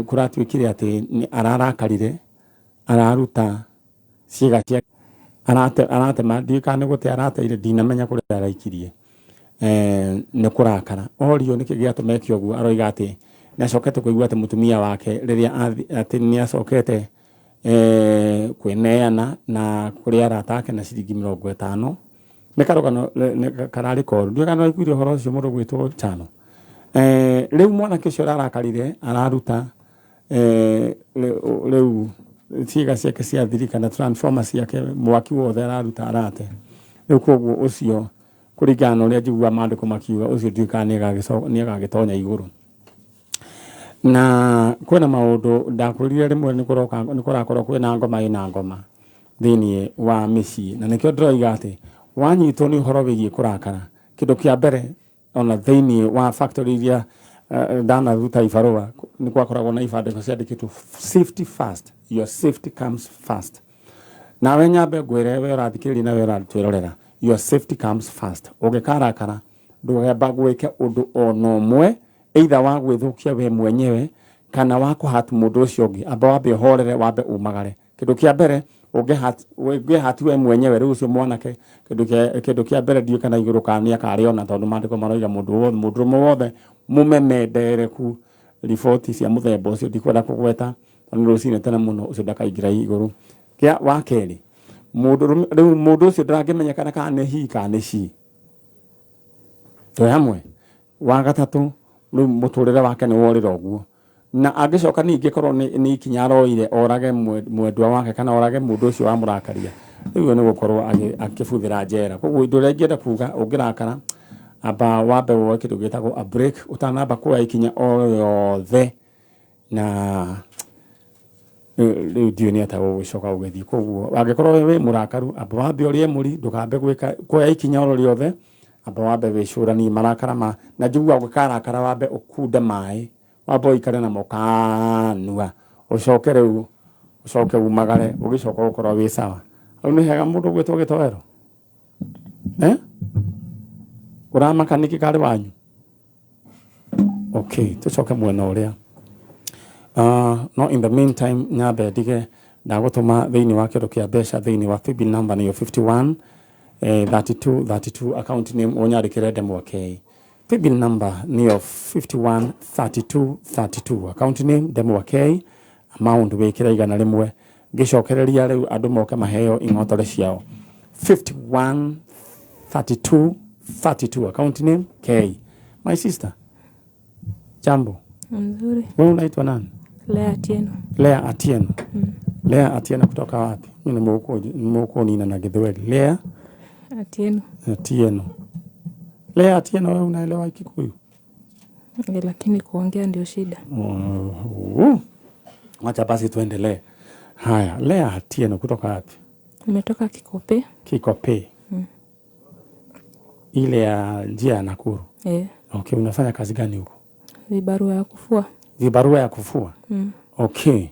kũratuĩkire atĩ ararakarire araruta ciĩga cia aratema, ndiũĩ kana nĩ gũte arateire, ndinamenya kũrĩa araikirie, nĩ kũrakara. Orio nĩkĩ gĩatũma eke ũguo, aroiga atĩ nĩ acokete kũigua atĩ mũtumia wake rĩrĩa atĩ nĩ acokete kwĩneana na kũrĩ arata ake na ciringi 50. Nĩ karũgano kararĩ koru, ndiũĩ kana nĩwaiguire ũhoro ũcio mũndũ gwĩtwo Chano. Rĩu mwanake ũcio ararakarire araruta rĩu ciĩga ciake cia thiri kana transformer ciake, mwaki wothe araruta arate. Rĩu koguo ũcio kũringana na ũrĩa njiguaga maandĩko makiuga, ũcio ndiũĩ kana nĩ agagĩtonya igũrũ. Na kwĩna maũndũ ndakwĩrire rĩmwe nĩ kũrakorwo kwĩna ngoma ĩna ngoma thĩiniĩ wa mĩciĩ, na nĩkĩo ndĩroiga atĩ wanyitwo nĩ ũhoro wĩgiĩ kũrakara, kĩndũ kĩa mbere ona thĩiniĩ wa factory iria ndanaruta ibarũa nĩ gwakoragwo na ibandĩko ciandĩkĩtwo safety first, your safety comes first. Nawe nyambe ngwĩre we ũrathikĩrĩria na we ũratwĩrorera, your safety comes first. Ũngĩkarakara ndũgamba gwĩke ũndũ ona ũmwe, either wa gwĩthũkia we mwenyewe kana wa kũhati mũndũ ũcio ũngĩ. Amba wambe ũhorere, wambe umagare. Kĩndũ kĩa mbere ũngĩhati we mwenyewe, rĩu ũcio mwanake kĩndũ kĩa mbere ndiũĩ kana igũrũ kana nĩ akarĩona, tondũ maandĩko maroiga mũndũ wothe, mũndũrũme wothe mũmemendereku riboti cia mũthemba ũcio ndikwenda kũgweta tondũ nĩ rũcinĩ tene mũno, ũcio ndakaingĩra igũrũ. Kĩa wa kerĩ, mũndũrũme rĩu mũndũ ũcio ndarangĩmenyekana kana nĩ he kana nĩ she. Twĩ hamwe. Wa gatatũ, rĩu mũtũrĩre wake nĩ worĩra ũguo, na angĩcoka ningĩ korwo nĩ ikinya aroire orage mwendwa wake kana orage mũndũ ũcio wamũrakaria, rĩu nĩ gũkorwo akĩbuthĩra njera. Koguo indo iria ingĩenda kuga, ũngĩrakara amba wambe woe kĩndũ gĩtagwo a break ũtanamba kuoya ikinya o yothe, na rĩu ndiũĩ nĩ atĩa gũgĩcoka gũgĩthiĩ. Koguo angĩkorwo wĩ mũrakaru, amba wambe ũrĩe mũri, ndũkambe gwĩka kuoya ikinya oro rĩothe, amba wambe wĩcũranie marakara ma, na njiguaga ũngĩkarakara wambe ũkunde maĩ, wambe ũikare namo kanua, ũcoke rĩu ũcoke umagare, ũgĩcoka ũkorwo wĩ sawa. Hau nĩ hega mũndũ ũgwĩtwo Gĩtoero? Ũramaka nĩkĩ karĩ wanyu? Okay, tũcoke mwena ũrĩa. No in the meantime nyambe ndige ndagũtũma thĩinĩ wa kĩndũ kĩa mbeca thĩinĩ wa paybill number nĩyo 51 32 32, account name ũnyandĩkĩre Ndemwa K. Paybill number nĩyo 51 32 32, account name Ndemwa K, amount wĩkĩre 100. Ngĩcokereria rĩu andũ moke maheo ing'otore ciao. 51 32 32, account name K. My sister, jambo. Mzuri. Wewe unaitwa nani? Lea Atieno. Lea Atieno. Lea Atieno kutoka wapi? Mimi ni na Githweri. Lea Atieno. Atieno. Lea Atieno, wewe unaelewa Kikuyu? Lakini kuongea ndio shida. Wacha basi tuendelee. Haya, Lea Atieno kutoka wapi? Nimetoka Kikope. Kikope. Ile ya njia ya Nakuru. Okay, unafanya kazi gani huko? Vibarua ya kufua. Vibarua ya kufua? Okay.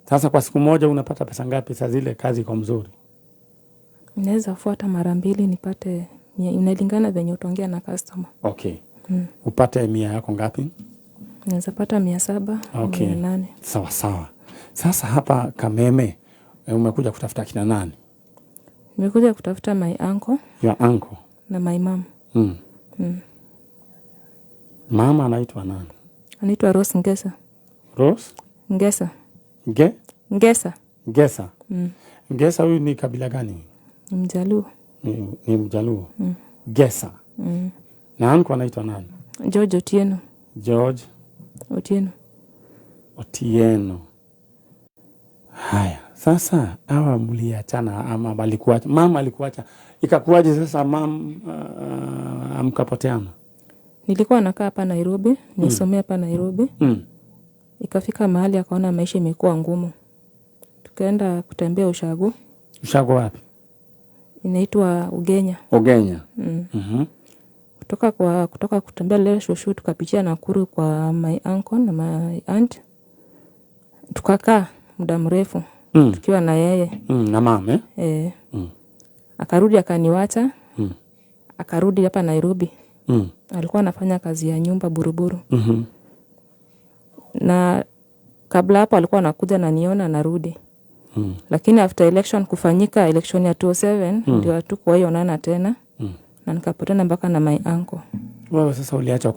Sasa kwa siku moja unapata pesa ngapi saa zile kazi kwa mzuri? Naweza fuata mara mbili nipate 100, inalingana venye utaongea na customer. Okay. Upate 100 yako ngapi? Naweza pata 700, 800. Sawa sawa. Sasa hapa Kameme umekuja kutafuta kina nani? Nimekuja kutafuta my uncle. Your uncle. Na my mom. Mama anaitwa nani? Anaitwa Rose Ngesa. Rose? Ngesa. Nge? Ngesa. Ngesa. Ngesa huyu ni kabila gani? Ni Mjaluo. Ni Mjaluo. Ngesa. Na uncle anaitwa nani? George Otieno. George Otieno. Otieno. Haya, sasa hawa mliachana ama walikuacha? Mama alikuacha. Ikakuwaje sasa mam mkapoteana? Nilikuwa nakaa hapa Nairobi, nisomea hapa Nairobi. Ikafika mahali akaona maisha imekuwa ngumu. Tukaenda kutembea ushago. Ushago wapi? Inaitwa Ugenya. Ugenya. Kutoka kutembea leo shoshu tukapitia Nakuru kwa my uncle na my aunt. Tukakaa muda mrefu tukiwa na yeye. Na mama eh? Akarudi akaniwacha. Akarudi hapa Nairobi. Alikuwa anafanya kazi ya nyumba Buruburu. Na kabla hapo alikuwa anakuja na niona narudi. Lakini after election kufanyika, election ya 2007 ndio hatukuwahi onana tena. Na nikapotana mpaka na my uncle. Wewe sasa uliachwa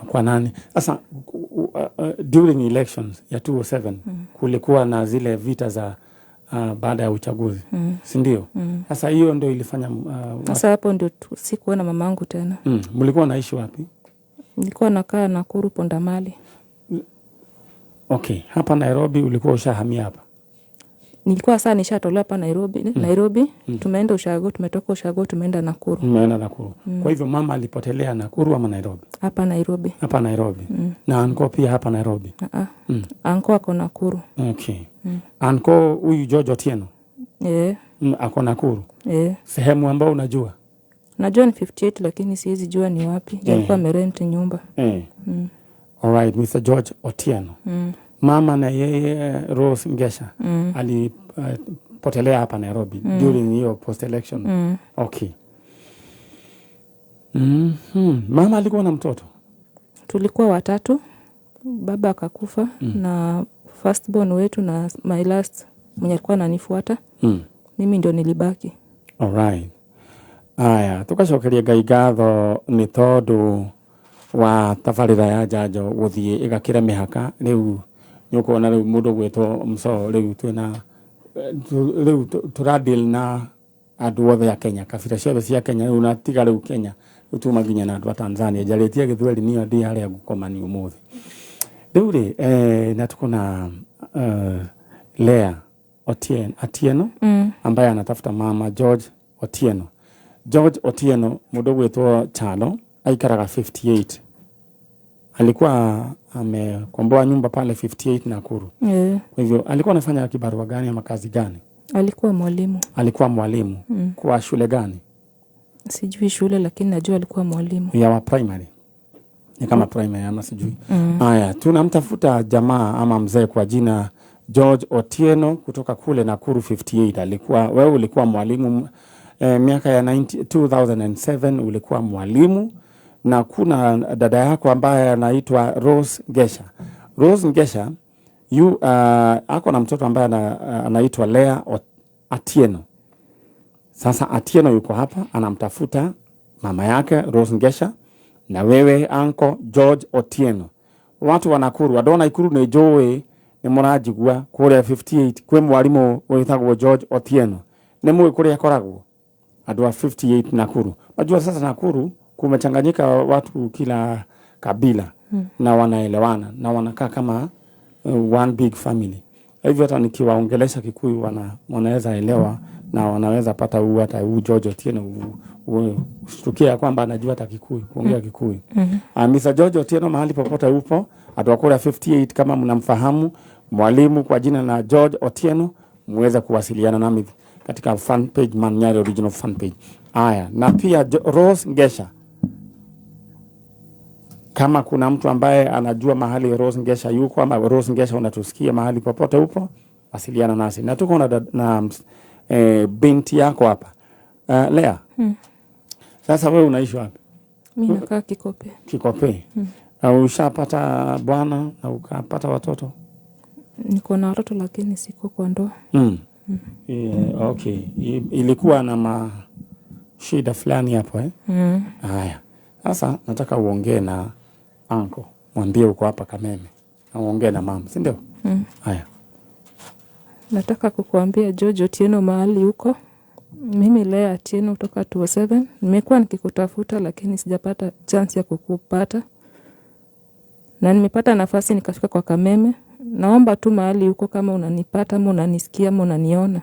kwa nani? Sasa during elections ya 2007 kulikuwa na zile vita za baada ya uchaguzi. Si ndio? Sasa hiyo ndio ilifanya sasa hapo ndio sikuona mamangu tena. Mlikuwa naishi wapi? Nilikuwa nakaa Nakuru Pondamali. Okay, hapa Nairobi ulikuwa ushahamia hapa? Nilikuwa sasa nishatolewa hapa Nairobi. Nairobi tumeenda ushago, tumetoka ushago tumeenda Nakuru. Tumeenda Nakuru. Kwa hivyo mama alipotelea Nakuru ama Nairobi? Hapa Nairobi. Hapa Nairobi. Na anko pia hapa Nairobi? Anko ako Nakuru. Okay. Anko huyu George Otieno? Ako Nakuru. Sehemu ambayo unajua? Najua ni 58 lakini siwezi jua ni wapi. Alikuwa amerent nyumba. All right, Mr. George Otieno. Mama na yeye Rose Ngesha alipotelea hapa Nairobi during hiyo post election. Okay. Mama alikuwa na mtoto? Tulikuwa watatu. Baba akakufa na first born wetu na my last mwenye alikuwa ananifuata. Mimi ndio nilibaki. All right. Aya, tugacokeria Ngai ngatho nĩ tondũ wa tabarĩra ya njanjo gũthiĩ ĩgakĩra mĩhaka. Rĩu nĩ ũkuona rĩu mũndũ gwĩtwo Msoo, rĩu twĩna rĩu tũra deal na andũ othe a Kenya, kabira ciothe cia Kenya rĩu, na tiga rĩu Kenya, rĩu tuma nginya na andũ a Tanzania. Njarĩtie Gĩthweri niyo ndĩ harĩa ngũkoma ni ũmũthĩ rĩu rĩ, na tuko na Lea Atieno ambaye anatafuta mama George Otieno. George Otieno mũndũ gwĩtwo Chalo aikaraga 58, alikuwa amekomboa nyumba pale 58 Nakuru. Kwa hivyo alikuwa anafanya kibarua gani ama kazi gani? Alikuwa mwalimu. Alikuwa mwalimu. Kwa shule gani? Sijui shule lakini najua alikuwa mwalimu. Ya wa primary. Ni kama primary ama sijui. Haya, tunamtafuta jamaa ama mzee kwa jina George Otieno kutoka kule Nakuru 58. Alikuwa, wewe ulikuwa mwalimu miaka ya 90, 2007 ulikuwa mwalimu, na kuna dada yako ambaye anaitwa Rose Ngesha. Rose Ngesha ako na mtoto ambaye anaitwa Lea Atieno. Sasa Atieno yuko hapa anamtafuta mama yake Rose Ngesha na wewe anko George Otieno. Watu wa Nakuru, andũ a Nakuru nĩ njũĩ nĩ mũranjigua kũrĩa 58 kwĩ mwarimũ wĩtagwo George Otieno. Nĩ mũĩ kũrĩa akoragwo? Andũ a 58 Nakuru. Najua sasa Nakuru kumechanganyika watu kila kabila na wanaelewana na wanakaa kama one big family. Hivyo hata nikiwaongelesha Kikuyu wanaweza elewa na wanaweza pata huu hata huu George Otieno ushtukia ya kwamba anajua hata Kikuyu, kuongea Kikuyu. Mr. George Otieno mahali popote upo, andũ a kũrĩa 58 kama mnamfahamu mwalimu kwa jina la George Otieno, muweze kuwasiliana nami katika fan page Man Nyari original fan page. Aya, na pia Rose Ngesha, kama kuna mtu ambaye anajua mahali Rose Ngesha yuko ama Rose Ngesha unatusikia mahali popote upo, wasiliana nasi. Na tuko na binti yako hapa. Lea. Sasa wewe unaishi wapi? Mimi nakaa Kikope. Kikope. Ushapata bwana na ukapata watoto? Niko na watoto lakini siko kwa ndoa. Okay. Ilikuwa na shida fulani hapo eh? Haya. Sasa nataka uongee na anko. Mwambie uko hapa Kameme. Na uongee na mama, si ndio? Haya. Nataka kukuambia George Otieno mahali uko. Mimi Lea Atieno kutoka 207. Nimekuwa nikikutafuta lakini sijapata chance ya kukupata. Na nimepata nafasi nikafika kwa Kameme. Naomba tu mahali uko kama unanipata ama unanisikia ama unaniona.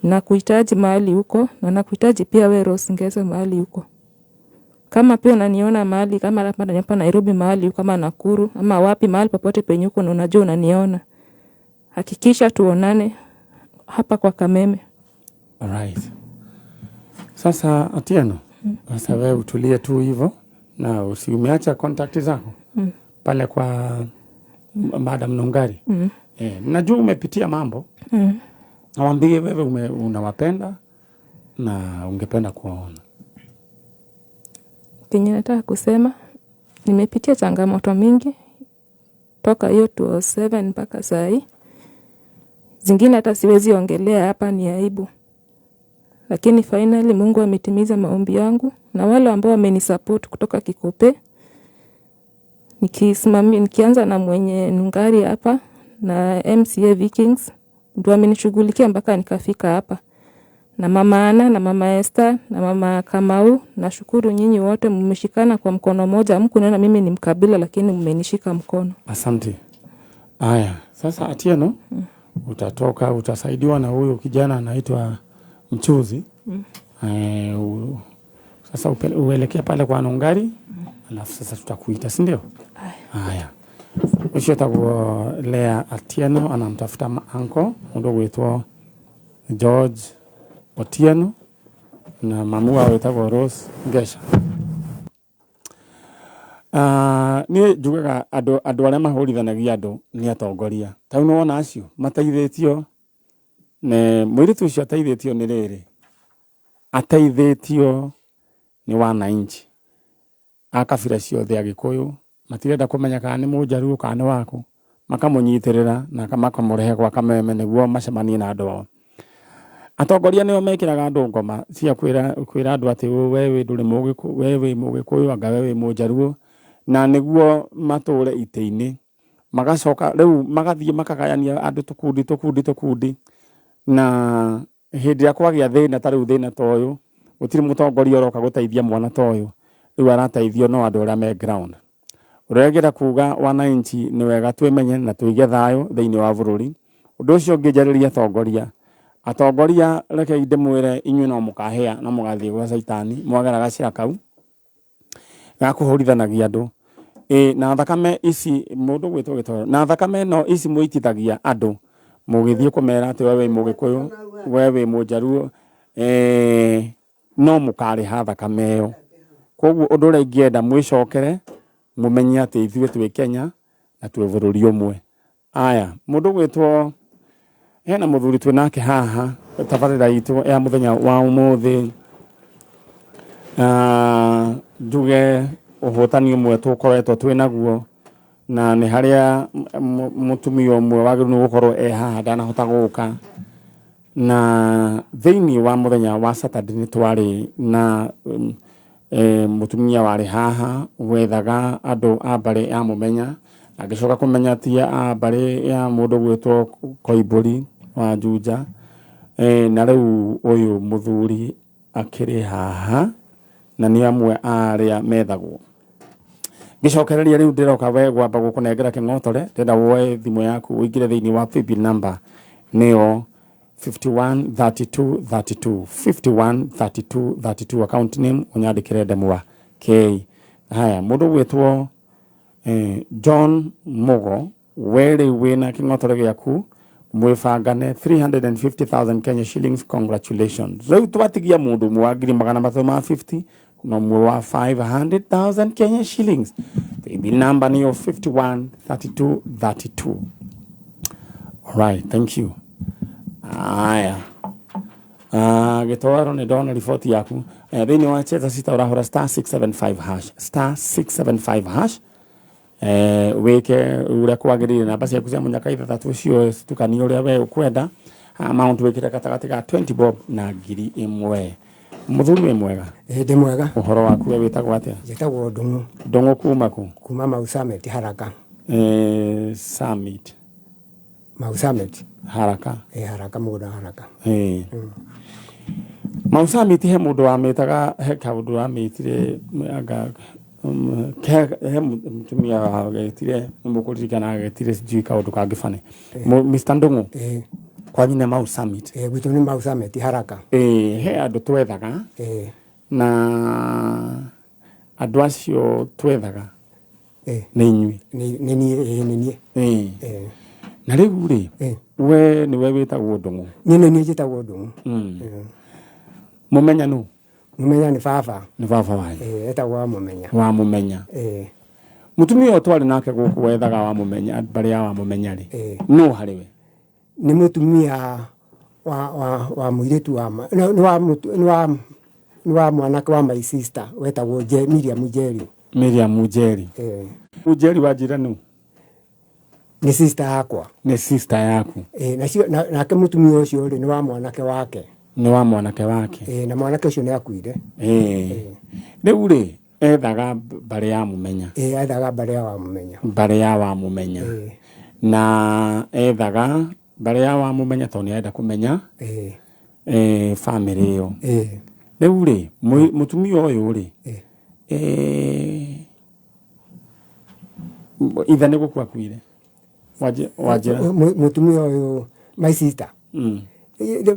Nakuhitaji mahali uko na nakuhitaji pia wewe Rose Ngesa mahali uko. Kama pia unaniona mahali kama hapa Nairobi mahali uko kama Nakuru ama wapi mahali popote penye uko na unajua unaniona. Hakikisha tuonane hapa kwa Kameme. Alright. Sasa Atieno, sasa wewe utulie tu hivyo na usiumeacha contact zako pale kwa Madam Nungari. Najua umepitia mambo. Nawaambie wewe unawapenda na ungependa kuwaona. Kenye nataka kusema, nimepitia changamoto mingi toka hiyo 207 mpaka saa hii. Zingine hata siwezi ongelea hapa, ni aibu. Lakini finally Mungu ametimiza maombi yangu na wale ambao wamenisupport kutoka Kikope. Nikianza na mwenye Nungari hapa na MCA Vikings ndio amenishughulikia mpaka nikafika hapa. Na mama Ana na mama Esther na mama Kamau, nashukuru nyinyi wote mmeshikana kwa mkono moja. Mkuniona mimi ni mkabila lakini mmenishika mkono. Asante. Aya, sasa Atieno, utatoka utasaidiwa na huyu kijana anaitwa Mchuzi. Sasa uelekea pale kwa Nungari, alafu sasa tutakuita, si ndio? Haya. Ucio etagwo Lea Atieno anamtafuta anko mundu gwitwo George Otieno na mamu wao wetagwo Rose Ngesha. Niĩ njugaga andũ arĩa mahũrithanagia andũ nĩ atongoria. Ta rĩu nĩwona acio mateithĩtio nĩ mũirĩtu ũcio ateithĩtio nĩ rĩrĩ, ateithĩtio nĩ wananchi a kabira ciothe Agĩkũyũ, matirenda kũmenya kana nĩ Mũnjaruo kana nĩ waku, makamũnyitĩrĩra na makamũrehe gwa Kameme nĩguo macemanie na andũ ao. Atongoria nĩo mekĩraga andũ ngoma cia kwĩra andũ atĩ we wĩ ndũrĩ Mũgĩkũyũ, we wĩ Mũgĩkũyũ anga we wĩ Mũnjaruo, na nĩguo matũre itĩ-inĩ. Magacoka rĩu magathiĩ makagayania andũ tũkundi tũkundi tũkundi, na hĩndĩ ĩrĩa kwagĩa thĩna ta rĩu thĩna ta ũyũ, gũtirĩ mũtongoria ũroka gũteithia mwana ta ũyũ, rĩu arateithio no andũ arĩa me ground. Ũrĩa ngĩenda kuga wananchi nĩ wega twĩmenye na tũige thayũ thĩinĩ wa bũrũri. Ũndũ ũcio ũngĩ njarĩria atongoria, atongoria rekei ndĩmwĩre inyuĩ no mũkahĩa na mũgathiĩ gwa caitani mwagera gacĩra kau ga kũhũrithanagia andũ. Na thakame ici mũndũ gwĩtwo Gĩtoro, na thakame ĩno ici mũitithagia andũ mũgĩthiĩ kũmera atĩ we wĩ Mũgĩkũyũ, we wĩ Mũnjaruo, no mũkarĩha thakame ĩyo. Koguo ũndũ ũrĩa ingĩenda mwĩcokere mũmenye atĩ ithuĩ twĩ Kenya na twĩ bũrũri ũmwe. Aya, mũndũ gwĩtwo hena mũthuri twĩ nake haha tabarĩra itũ ya mũthenya wa ũmũthĩ. Njuge ũhotani ũmwe tũkoretwo twĩ naguo na nĩ harĩa mũtumia ũmwe wagĩrĩirwo nĩ gũkorwo e haha ndanahota gũka, Na thĩinĩ wa mũthenya wa Saturday nĩ twarĩ na mũtumia warĩ haha wethaga andũ a mbarĩ ya Mũmenya, agĩcoka kũmenya ti a mbarĩ ya mũndũ gwĩtwo Koimbũri wa Juja. Na rĩu ũyũ mũthuri akĩrĩ haha na nĩ amwe a arĩa methagwo. Ngĩcokereria rĩu ndĩroka we gwamba gũkũnengera kĩng'otore, ndĩrenda woe thimũ yaku ũingĩre thĩinĩ wa paybill number nĩyo 513232 513232 account name ũnyandĩkĩre ndemwa K. Haya, mũndũ ũgwĩtwo John Mugo, we rĩu wĩna kĩng'otore gĩaku mwĩbangane 350,000 Kenya shillings, congratulations. Rĩu twatigia mũndũ ũmwe wa ngiri magana matatũ ma 50 na ũmwe wa 500,000 Kenya shillings. Paybill number nĩyo 513232. Alright, thank you. Aya. Gĩtoero nĩ ndona riboti yaku. Thĩinĩ wa Cheza Sita ũrahũra star 675 hash, star 675 hash. Wĩke ũrĩa kwagĩrĩire, namba ciaku cia mũnyaka ithathatũ ũcio citukanie ũrĩa we ũkwenda, amount wĩkĩre gatagatĩ ga 20 bob na ngiri ĩmwe. Mũthuri wĩ mwega? Ĩ, ndĩ mwega. Ũhoro waku we wĩtagwo atĩa? Njĩtagwo Ndung'u. Ndung'u kuma kũ? Kuma Mau Summit, Haraka. Summit. Mau Summit. Haraka. Ĩ, Haraka, mũgũnda wa Haraka. Mau Summit he mũndũ wamĩtaga, he kaũndũ wamĩtire, anga, he mũtumia wagetire, nĩmũkũririkana agetire sijui kaũndũ kangĩ bane. Mr. Ndung'u. Kwanyu nĩ Mau Summit. Gwitũ nĩ Mau Summit, Haraka. He andũ twethaga. Na andũ acio twethaga nĩ inyuĩ. Nĩ niĩ, nĩ niĩ. Na rĩu rĩ, we nĩwe wĩtagwo Ndung'u? Niĩ nĩ niĩ njĩtagwo Ndung'u. Mũmenya nũ? Mũmenya nĩ baba. Nĩ baba wanyu? Etagwo wa Mũmenya. Wa Mũmenya. Mũtumia ũyũ twarĩ nake gũkũ wethaga wa Mũmenya, mbarĩ ya wa Mũmenya rĩ, nũ harĩ we? Nĩ mũtumia wa mũirĩtu wa ma-, no, nĩ wa mũtu-, nĩ wa, nĩ wa mwanake wa my sister wetagwo Miriam Njeri. Miriam Njeri. Njeri wa njĩra nũ? Nĩ sister yakwa. Nĩ sister yaku. Nake mũtumia ũcio rĩ, nĩ wa mwanake wake. Nĩ wa mwanake wake. Na mwanake ũcio nĩ akuire. Rĩu rĩ, ethaga mbarĩ ya Mũmenya. Ethaga mbarĩ ya wa Mũmenya. Mbarĩ ya wa Mũmenya. Na ethaga mbarĩ ya wa Mũmenya tondũ nĩ arenda kũmenya, family ĩyo. Rĩu rĩ, mũtumia ũyũ rĩ, ithe nĩ gũkua akuire? Wanjĩra? Mũtumia ũyũ, my sister.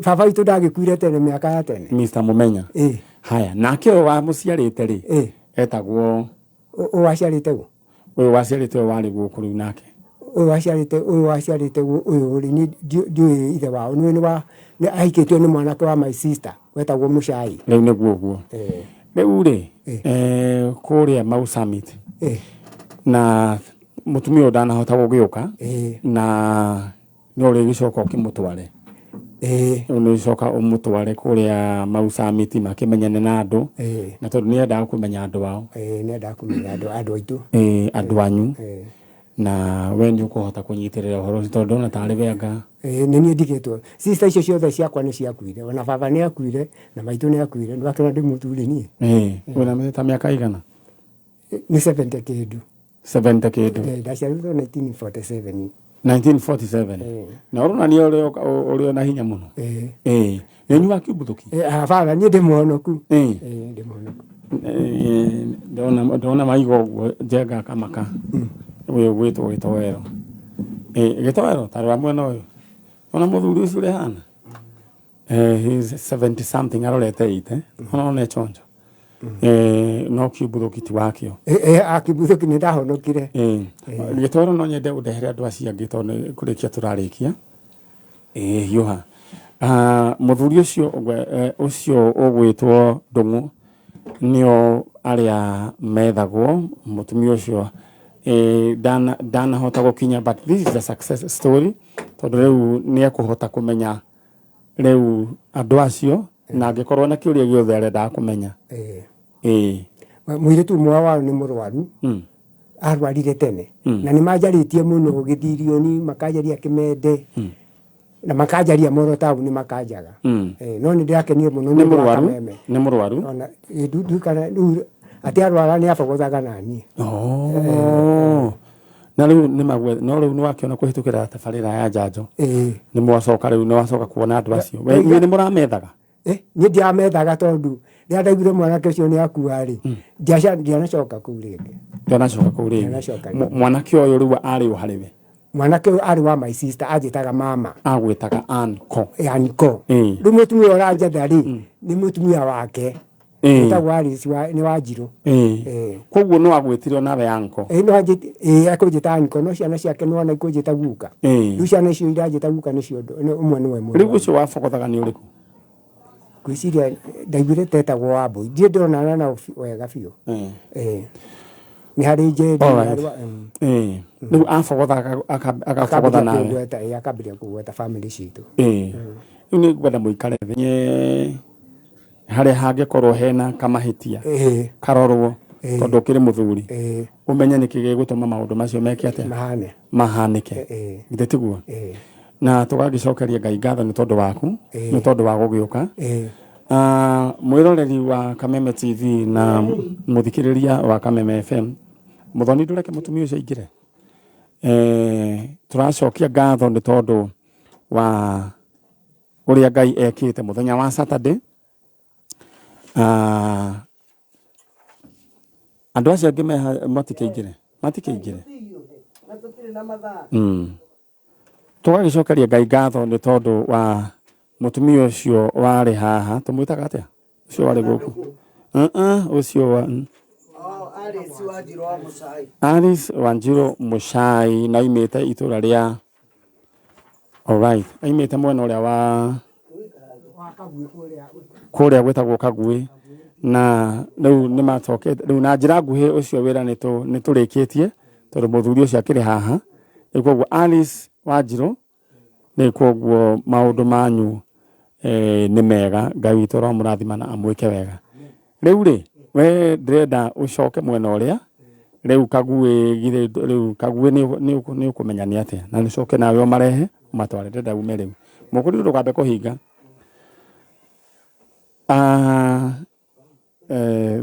Baba witũ ndagĩkuire tene, mĩaka ya tene. Mr. Mũmenya. Haya, nake ũyũ wamũciarĩte rĩ, etagwo Ũyũ waciarĩte ũ? Ũyũ waciarĩte ũyũ warĩ gũkũ rĩu nake. Ũyũ waciarĩte, ũyũ waciarĩte ũyũ rĩ, niĩ ndiũĩ ithe wao. Nĩ wa, nĩ ahikĩtio nĩ mwanake wa my sister, wetagwo Mũcai. Rĩu nĩguo ũguo. Rĩu rĩ, kũrĩa Mau Summit. Na mũtumia ũyũ ndanahota gũgĩũka. Na no ũrĩgĩcoka ũkĩmũtware. Rĩu nĩ ũcoka ũmũtware kũrĩa Mau Summit makĩmenyane na andũ. Na tondũ nĩ endaga kũmenya andũ ao. Nĩ endaga kũmenya andũ aitũ. Andũ anyu. Na we nĩ ũkũhota kũnyitĩrĩra ũhoro ũcio tondũ ndona tarĩ we anga. Nĩ niĩ ndigĩtwo. Sister icio ciothe ciakwa nĩ ciakuire. Ona baba nĩ akuire, na maitũ nĩ akuire. Nĩ wakĩona ndĩ mũthuri niĩ. Wĩna ta mĩaka igana? Nĩ 70 kĩndũ. 70 kĩndũ. Ndaciarirwo 1947. 1947. Na ũrona nĩ ũrĩ na hinya mũno. Nĩ ũnyuaga kĩmbuthũki? Baba, niĩ ndĩ mũhonoku. Ndĩ mũhonoku. Ndona maiga ũguo Njenga akamaka. Ũyũ ũgwĩtwo Gĩtoero. Gĩtoero, ta rora mwena ũyũ. Ona mũthuri ũcio ũrĩa ahana? He's 70 something, arorete 80. Ona one chonjo. No kĩmbuthũki ti wakĩo. Kĩmbuthũki nĩ ndahonokire. Gĩtoero no nyende ũndehere andũ acio angĩ tondũ nĩ kũrĩkia tũrarĩkia. Hiũha. Mũthuri ũcio ũgwĩtwo Ndung'u nĩo arĩa methagwo. Mũtumia ũcio, ndanahota gũkinya, but this is a success story tondũ rĩu nĩ ekũhota kũmenya rĩu andũ acio, na angĩkorwo na kĩũria gĩothe arendaga kũmenya. Mũirĩtu ũmwe wao nĩ mũrwaru. Arwarire tene. Na nĩ manjarĩtie mũno gĩthirioni, makanjaria kĩmende. Na makanjaria moro taũni makanjaga. No nĩ ndĩrakenire mũno nĩ nĩ ũndũ wa mũrwaru Kameme. Nĩ mũrwaru. Ona ndikana rĩu atĩ arwara nĩ abogothaga naniĩ. Oh. Na rĩu nĩ magwe no rĩu nĩ wakĩona kũhĩtũkĩra tabarĩra ya njanjo. Nĩ mwacoka rĩu nĩ wacoka kuona andũ acio. We inyuĩ nĩ mũramethaga? Niĩ ndiamethaga tondũ rĩrĩa ndaiguire mwanake ũcio nĩ akua rĩ, ndianacoka kũu rĩngĩ. Ndwanacoka kũu rĩngĩ. Ndianacoka rĩngĩ. Mwanake ũyũ rĩu arĩ ũ harĩ we? Mwanake ũyũ arĩ wa my sister, anjĩtaga mama. Agwĩtaga anko. Anko. Rĩu mũtumia ũrĩa ũranjetha rĩ, nĩ mũtumia wake. Wĩtagwo Alice nĩ Wanjirũ. Koguo no agwĩtire onawe anko? Ĩĩ, no anjĩti-, ĩĩ, ekũnjĩta anko, no ciana ciake nĩwona ikũnjĩta guka. Rĩu ciana icio iranjĩta guka nĩcio ũmwe nĩwe Rĩu mũrũ. ũcio wabogothaga nĩ ũrĩkũ? Ngwĩciria ndaiguire tetagwo Wambũi. Ndirĩ ndonana nao wega biũ. Ĩĩ. Nĩ harĩ Njeri, nĩ harĩ Rĩu abogothaga agabogotha Akambĩrĩria nawe. kũngweta, ĩĩ, akambĩrĩria kũgweta family citũ. Rĩu nĩ ngwenda mũikare thĩ harĩa hangĩkorwo hena kamahĩtia karorwo tondũ ũkĩrĩ mũthuri ũmenye nĩkĩ gĩgũtũma maũndũ macio meke atĩa Mahane. Mahanĩke. Githĩ tiguo? Na tũgagĩcokeria Ngai ngatho nĩ tondũ waku, nĩ tondũ wa gũgĩũka. Mwĩroreri wa Kameme TV na mũthikĩrĩria wa Kameme FM, mũthoni ndũreke mũtumia ũcio aingĩre. Tũracokia ngatho nĩ tondũ wa ũrĩa Ngai ekĩte mũthenya wa Saturday. Andũ acio angĩ matikĩingĩre, matikĩingĩre. Tũgagĩcokeria Ngai ngatho nĩ tondũ wa mũtumia ũcio warĩ haha, tũmwĩtaga atĩa? Ũcio warĩ gũkũ. Ũcio wa Alice Wanjirũ wa Mũcai. Alice Wanjirũ Mũcai na aimĩte itũra rĩa, alright, aimĩte mwena ũrĩa wa kũrĩa gwĩtagwo Kaguĩ, na rĩu nĩ macokete rĩu na njĩra nguhĩ ũcio wĩra nĩ tũrĩkĩtie tondũ mũthuri ũcio akĩrĩ haha. Rĩu koguo Alice Wanjirũ, rĩu koguo maũndũ manyu nĩ mega, Ngai witũ aromũrathima na amwĩke wega. Rĩu rĩ, we ndĩrenda ũcoke mwena ũrĩa rĩu Kaguĩ, githĩ rĩu Kaguĩ nĩ ũkũmenya nĩ atĩa, na ũcoke nawe ũmarehe ũmatware, ndĩrenda ume rĩu. Mũkũrinũ ndũkambe kũhinga.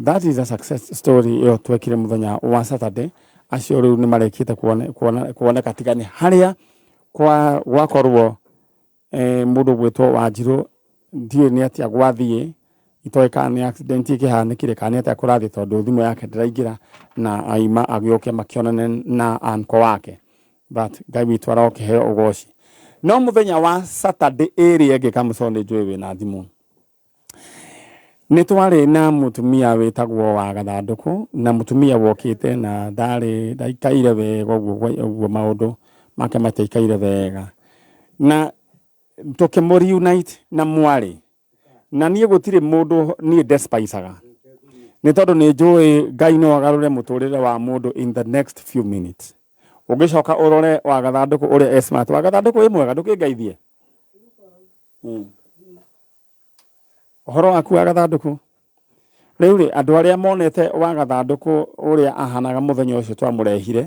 That is a success story ĩyo twekire mũthenya wa Saturday. Acio rĩu nĩ marĩkĩte kuoneka tiga nĩ harĩa gwakorwo mũndũ gwĩtwo Wanjirũ, ndiũĩ nĩ atĩa gwathiĩ, itoĩ kana nĩ accident ĩkĩhanĩkire kana nĩ atĩa kũrathiĩ tondũ thimũ yake ndĩraingĩra na aima agĩũke makĩonane na uncle wake, but Ngai witũ arokĩheo ũgoci. No mũthenya wa Saturday ĩrĩa ĩngĩ, Kamũco nĩ njũĩ wĩna thimũ, nĩ twarĩ na mũtumia wĩtagwo wa gathandũkũ, na mũtumia wokĩte na ndarĩ ndaikaire wega ũguo ũguo, maũndũ make matiaikaire wega, na tũkĩmũ reunite na mwarĩ. Na niĩ gũtirĩ mũndũ niĩ despisaga, nĩ tondũ nĩ njũĩ Ngai no agarũre mũtũrĩre wa mũndũ in the next few minutes. Ũngĩcoka ũrore wa gathandũkũ ũrĩa e smart. Wa gathandũkũ, wĩ mwega? Ndũkĩngeithie ũhoro waku wa gathandũkũ. Rĩu rĩ, andũ arĩa monete wa gathandũkũ ũrĩa ahanaga mũthenya ũcio twamũrehire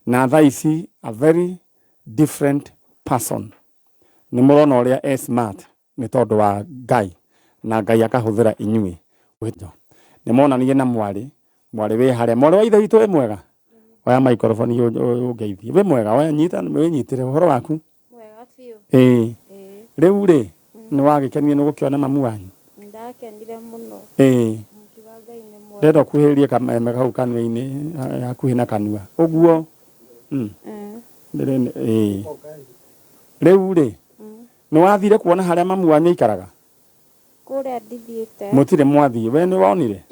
na thaa ici, a very different person. Nĩ mũrona ũrĩa e smart nĩ tondũ wa Ngai na Ngai akahũthĩra inyuĩ. Nĩ monanire na mwarĩ, mwarĩ wĩ harĩa, mwarĩ wa ithe witũ, wĩ mwega? Oya microphone ũngeithie. Wĩ mwega? Oya, nyita, wĩnyitĩre. Ũhoro waku? Mwega biũ. Ĩĩ. Rĩu rĩ, nĩ wagĩkenire nĩ gũkĩona mamu wanyu? Ndakenire mũno. Ngiuga Ngai nĩ mwega. Ndĩrenda ũkuhĩrĩrie kameme kau kanua-inĩ, hakuhĩ na kanua ũguo. Ĩĩ, rĩu rĩ, nĩ wathire kuona harĩa mamu wanyu aikaraga? Kũrĩa ndithiĩte. Mũtirĩ mwathiĩ? We nĩ wonire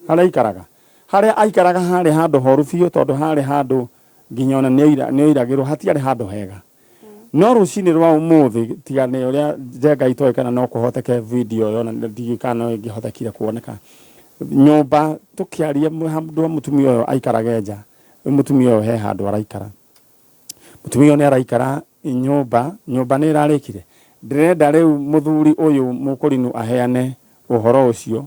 harĩa aikaraga? Harĩa aikaraga harĩ handũ horu biũ, tondũ harĩ handũ nginya ona nĩ oiragĩrwo, hatiarĩ handũ hega. No rũcinĩ rwa ũmũthĩ, tiga nĩ ũrĩa Njenga itoĩ kana no kũhoteke video ĩyo, na ndiũĩ kana no ĩngĩhotekire kuoneka nyũmba tũkĩaria handũ ha mũtumia ũyũ aikarage nja. Rĩu mũtumia ũyũ he handũ araikara, mũtumia ũyũ nĩ araikara nyũmba, nyũmba nĩ ĩrarĩkire. Ndĩrenda rĩu mũthuri ũyũ mũkũrinũ aheane ũhoro ũcio,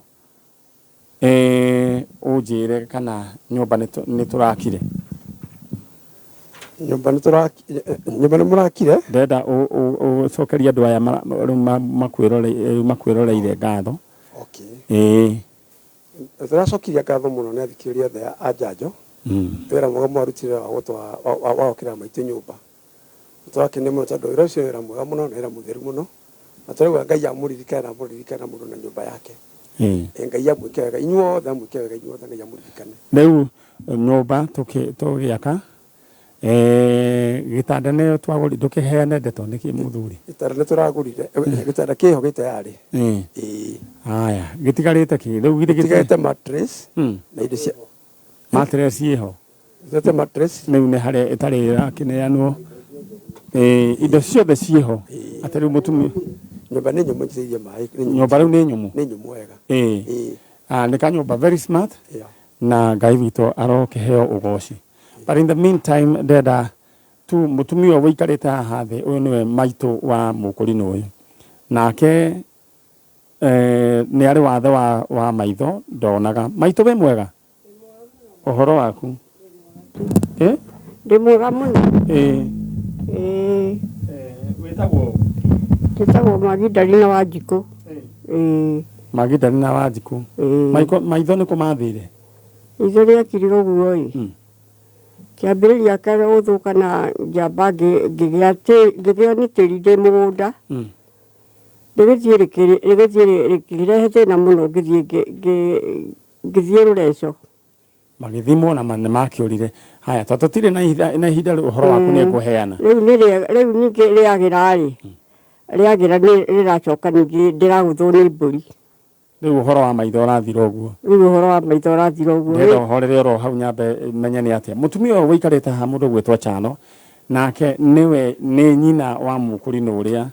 ũnjĩre kana nyũmba nĩ tũrakire. Nyũmba nĩ tũraki nyũmba nĩ mũrakire. Ndĩrenda ũcokerie andũ aya rĩu rĩu makwĩroreire ngatho. Okay. Ĩĩ. Tũracokiria ngatho mũno nĩ athikĩrĩria othe a Njanjo. Wĩra mwega mwarutire wa wa gwakĩra maitũ nyũmba. Tũrakenio mũno tondũ wĩra ũcio nĩ wĩra mwega mũno na wĩra mũtheru mũno. Na tũrauga Ngai amũririkane na amũririkane mũndũ na nyũmba yake. Ngai amwĩke wega inyuothe, amwĩke wega inyuothe, Ngai amũririkane. Rĩu nyũmba tũgĩaka gĩtanda nĩ twagũrire, ndũkĩheane ndeto nĩkĩ mũthuri? Gĩtanda nĩ tũragũrire, gĩtanda kĩho gĩ tayarĩ. Ĩĩ. Haya, gĩtigarĩte kĩ? Rĩu githĩ Gĩtigarĩte mattress na indo cia Mattress ĩho? Gĩtigarĩte mattress. Rĩu nĩ harĩa ĩtarĩ ĩrakĩneanwo. Ĩĩ, indo ciothe ciĩho. Atĩ rĩu mũtumia. Nyũmba nĩ nyũmũ njitĩrĩirie maĩ. Nyũmba rĩu nĩ nyũmũ? Nĩ nyũmũ wega. Ĩĩ. Nĩ kanyũmba very smart. Na Ngai witũ arokĩheo ũgoci. But in the meantime ndĩrenda tu mũtumia ũyũ ũikarĩte haha thĩ, ũyũ nĩwe maitũ wa mũkũrinũ ũyũ. Nake nĩ arĩ wathe wa maitho ndonaga. Maitũ wĩ mwega? Ũhoro waku? Ĩ? Ndĩ mwega mũno. Ĩĩ. Ĩĩ. Wĩtagwo ũ? Njĩtagwo Magindalina Wanjikũ. Ĩĩ. Magindalina Wanjikũ. Ĩĩ. Maitho nĩ kũ mathire? Itho rĩekirire ũguo ĩ, kĩambĩrĩria kĩa gũthũka na njamba ngĩgĩa ngĩgĩo nĩ tĩri ndĩ mũgũnda, rĩgĩthiĩ rĩgĩthiĩ rĩkĩrehe thĩna mũno ngĩthiĩ ngĩthiĩ rũreco. Magĩthimwo na nĩ makĩũrire. Haya, tondũ tũtirĩ na ihinda na ihinda rĩu ũhoro waku nĩ ngũheana. Rĩu nĩ rĩu ningĩ rĩagĩra rĩ, rĩagĩra nĩ rĩracoka ningĩ ndĩragũthwo nĩ mbũri. Rĩu ũhoro wa maitho ũrathira ũguo. Rĩu ũhoro wa maitho ũrathira ũguo. Ndĩrenda ũhorere oro hau nyambe menye nĩ atĩa. Mũtumia ũyũ ũikarĩte haha mũndũ ũgwĩtwo Chano, nake nĩwe nĩ nyina wa mũkũrinũ ũrĩa,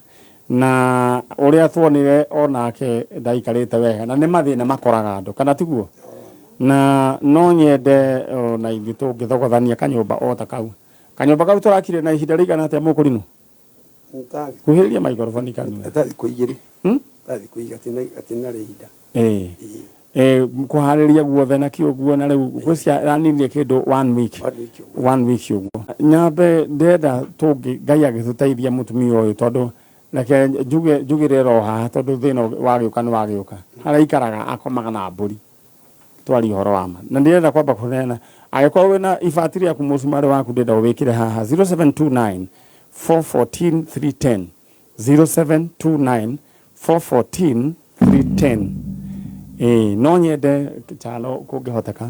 na ũrĩa tuonire onake ndaikarĩte wega, na nĩ mathĩna makoraga andũ, kana tiguo? Na no nyende ona ithuĩ tũngĩthogothania kanyũmba o ta kau. Kanyũmba kau tũrakire na ihinda rĩigana atĩa mũkũrinũ? Kuhĩrĩria maikoroboni kanua. Ta thikũ igĩrĩ. Ta thikũ igĩrĩ gatinarĩ ihinda. Ĩĩ. Ĩĩ kũharĩria guothe na kĩ ũguo na rĩu ngwĩciria ĩranirie kĩndũ one week. One week ũguo. Nyambe ndĩrenda tũngĩ Ngai agĩtũteithia mũtumia ũyũ tondũ reke njuge njugĩre oro haha tondũ thĩna wagĩũka nĩ wagĩũka. Harĩa aikaraga akomaga na mbũri. Twarie ũhoro wa ma. Na ndĩrenda kwamba kũneana angĩkorwo wĩna ibati rĩaku mũcumarĩ waku ndĩrenda ũwĩkĩre haha 0729 414 310 0729 414 310 ĩĩ no nyende Kyalo kũngĩhoteka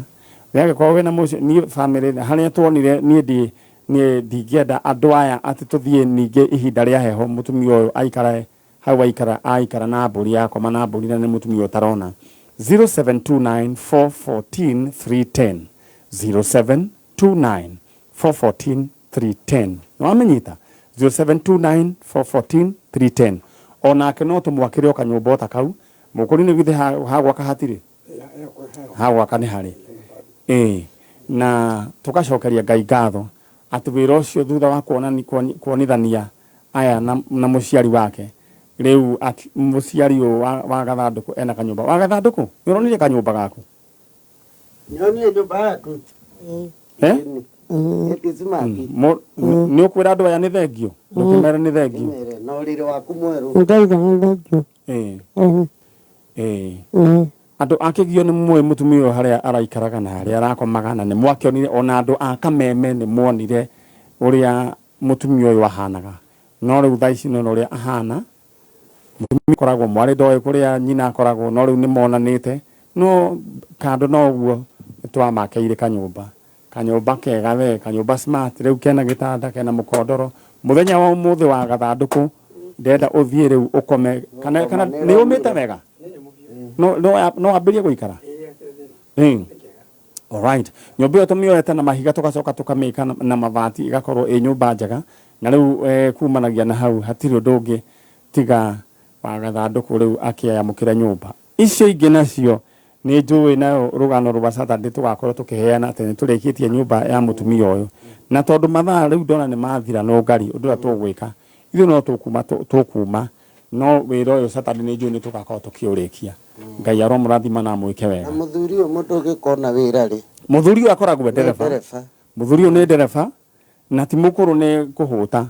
we angĩkorwo wĩna mũcio niĩ famĩlĩ harĩa tuonire niĩ ndi niĩ ndingĩenda andũ aya atĩ tũthiĩ ningĩ ihinda rĩa heho mũtumia ũyũ aikare Hau aikara aikara na mbũri akoma na mbũri na nĩ mũtumia ũtarona 0729 414 310 0729 414 310 nĩwamĩnyita 0729 414 310 onake no tũmwakĩre o kanyũmba o ta kau mũkũri nĩ githĩ ha gwaka hatirĩ ha gwaka nĩ harĩ ĩĩ na tũgacokeria Ngai ngatho atĩ wĩra ũcio thutha wa kuonithania aya na, na mũciari wake rĩu mũciari ũyũ wa, wa gathandũkũ ena kanyũmba wa gathandũkũ nĩ ũronire kanyũmba gaku Nyonie nyũmba yaku. Eh? Ĩndĩ smart. Nĩ ũkwĩra andũ aya nĩ thengio ndũkĩmere nĩ thengio Kĩmere, na ũrĩrĩ waku mwerũ. Ndauga nĩ thengio. Ĩĩ. Ĩĩ. Andũ a Kĩgio nĩ mũĩ mũtumia ũyũ harĩa araikaraga na harĩa arakomaga na nĩ mwakĩonire ona andũ a Kameme nĩ mwonire ũrĩa mũtumia ũyũ ahanaga no rĩu thaa ici nĩũrona ũrĩa ahana, mũtumia akoragwo mwarĩ ndoĩ kũrĩa nyina akoragwo no rĩu nĩmonanĩte no kando na ũguo nĩtwamakĩire kanyũmba, kanyũmba kega we, kanyũmba smart rĩu kena gĩtanda kena mũkondoro, mũthenya wa ũmũthĩ wa gathandũkũ ndĩrenda ũthiĩ rĩu ũkome kana kana nĩũmĩte wega? No no no wambĩrĩrie gũikara? Ĩĩ. Alright. Nyũmba ĩyo tũmĩoete na mahiga tũgacoka tũkamĩka na, na mabati ĩgakorwo ĩ nyũmba njega na rĩu eh, kumanagia na hau hatirĩ ũndũ ũngĩ tiga wa gathandũkũ rĩu akĩamũkĩre nyũmba. Icio ingĩ nacio nĩ njũĩ nayo rũgano rwa Saturday tũgakorwo tũkĩheana atĩ nĩ tũrĩkĩtie nyũmba ya mũtumia ũyũ. Na tondũ mathaa rĩu ndona nĩ mathira nũngari ũndũ ũrĩa tũgwĩka ithuĩ no tũkuma tũkuma no wĩra ũyũ Saturday nĩ njũĩ nĩ tũgakorwo tũkĩũrĩkia. Ngai aromũrathima na amwĩke wega. Na mũthuri ũyũ mũndũ ũngĩkona wĩra rĩ? Mũthuri ũyũ akoragwo e Nĩ ndereba. ndereba. Mũthuri ũyũ nĩ ndereba Na ti mũkũrũ nĩ kũhũta.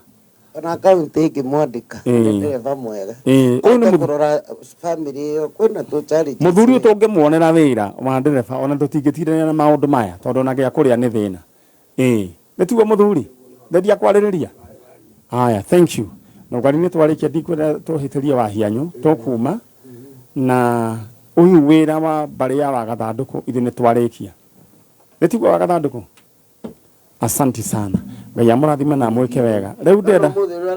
Ona kaunti ĩngĩmwandĩka nĩ ndereba mwega. Ĩĩ, ũyũ nĩ Ahote kũrora family ĩyo kwĩna tũ challenges. Mũthuri ũyũ tũngĩmuonera wĩra wa ndereba ona tũtingĩtindanĩra na maũndũ maya tondũ ona gĩa kũrĩa nĩ thĩna. Ĩĩ, nĩ tiguo mũthuri? Ndendia kwarĩrĩria? Haya, thank you. Na ũgari nĩ twarĩkia ndikwenda tũhĩtĩrie Wahianyũ tũkuma na ũyũ wĩra wa mbarĩ ya Wagathandũkũ ithuĩ nĩ twarĩkia. Nĩ tiguo Wagathandũkũ? Asanti sana. Ngai amũrathime na amwĩke wega. Rĩu ndĩrenda Ũmũthĩ ũrĩa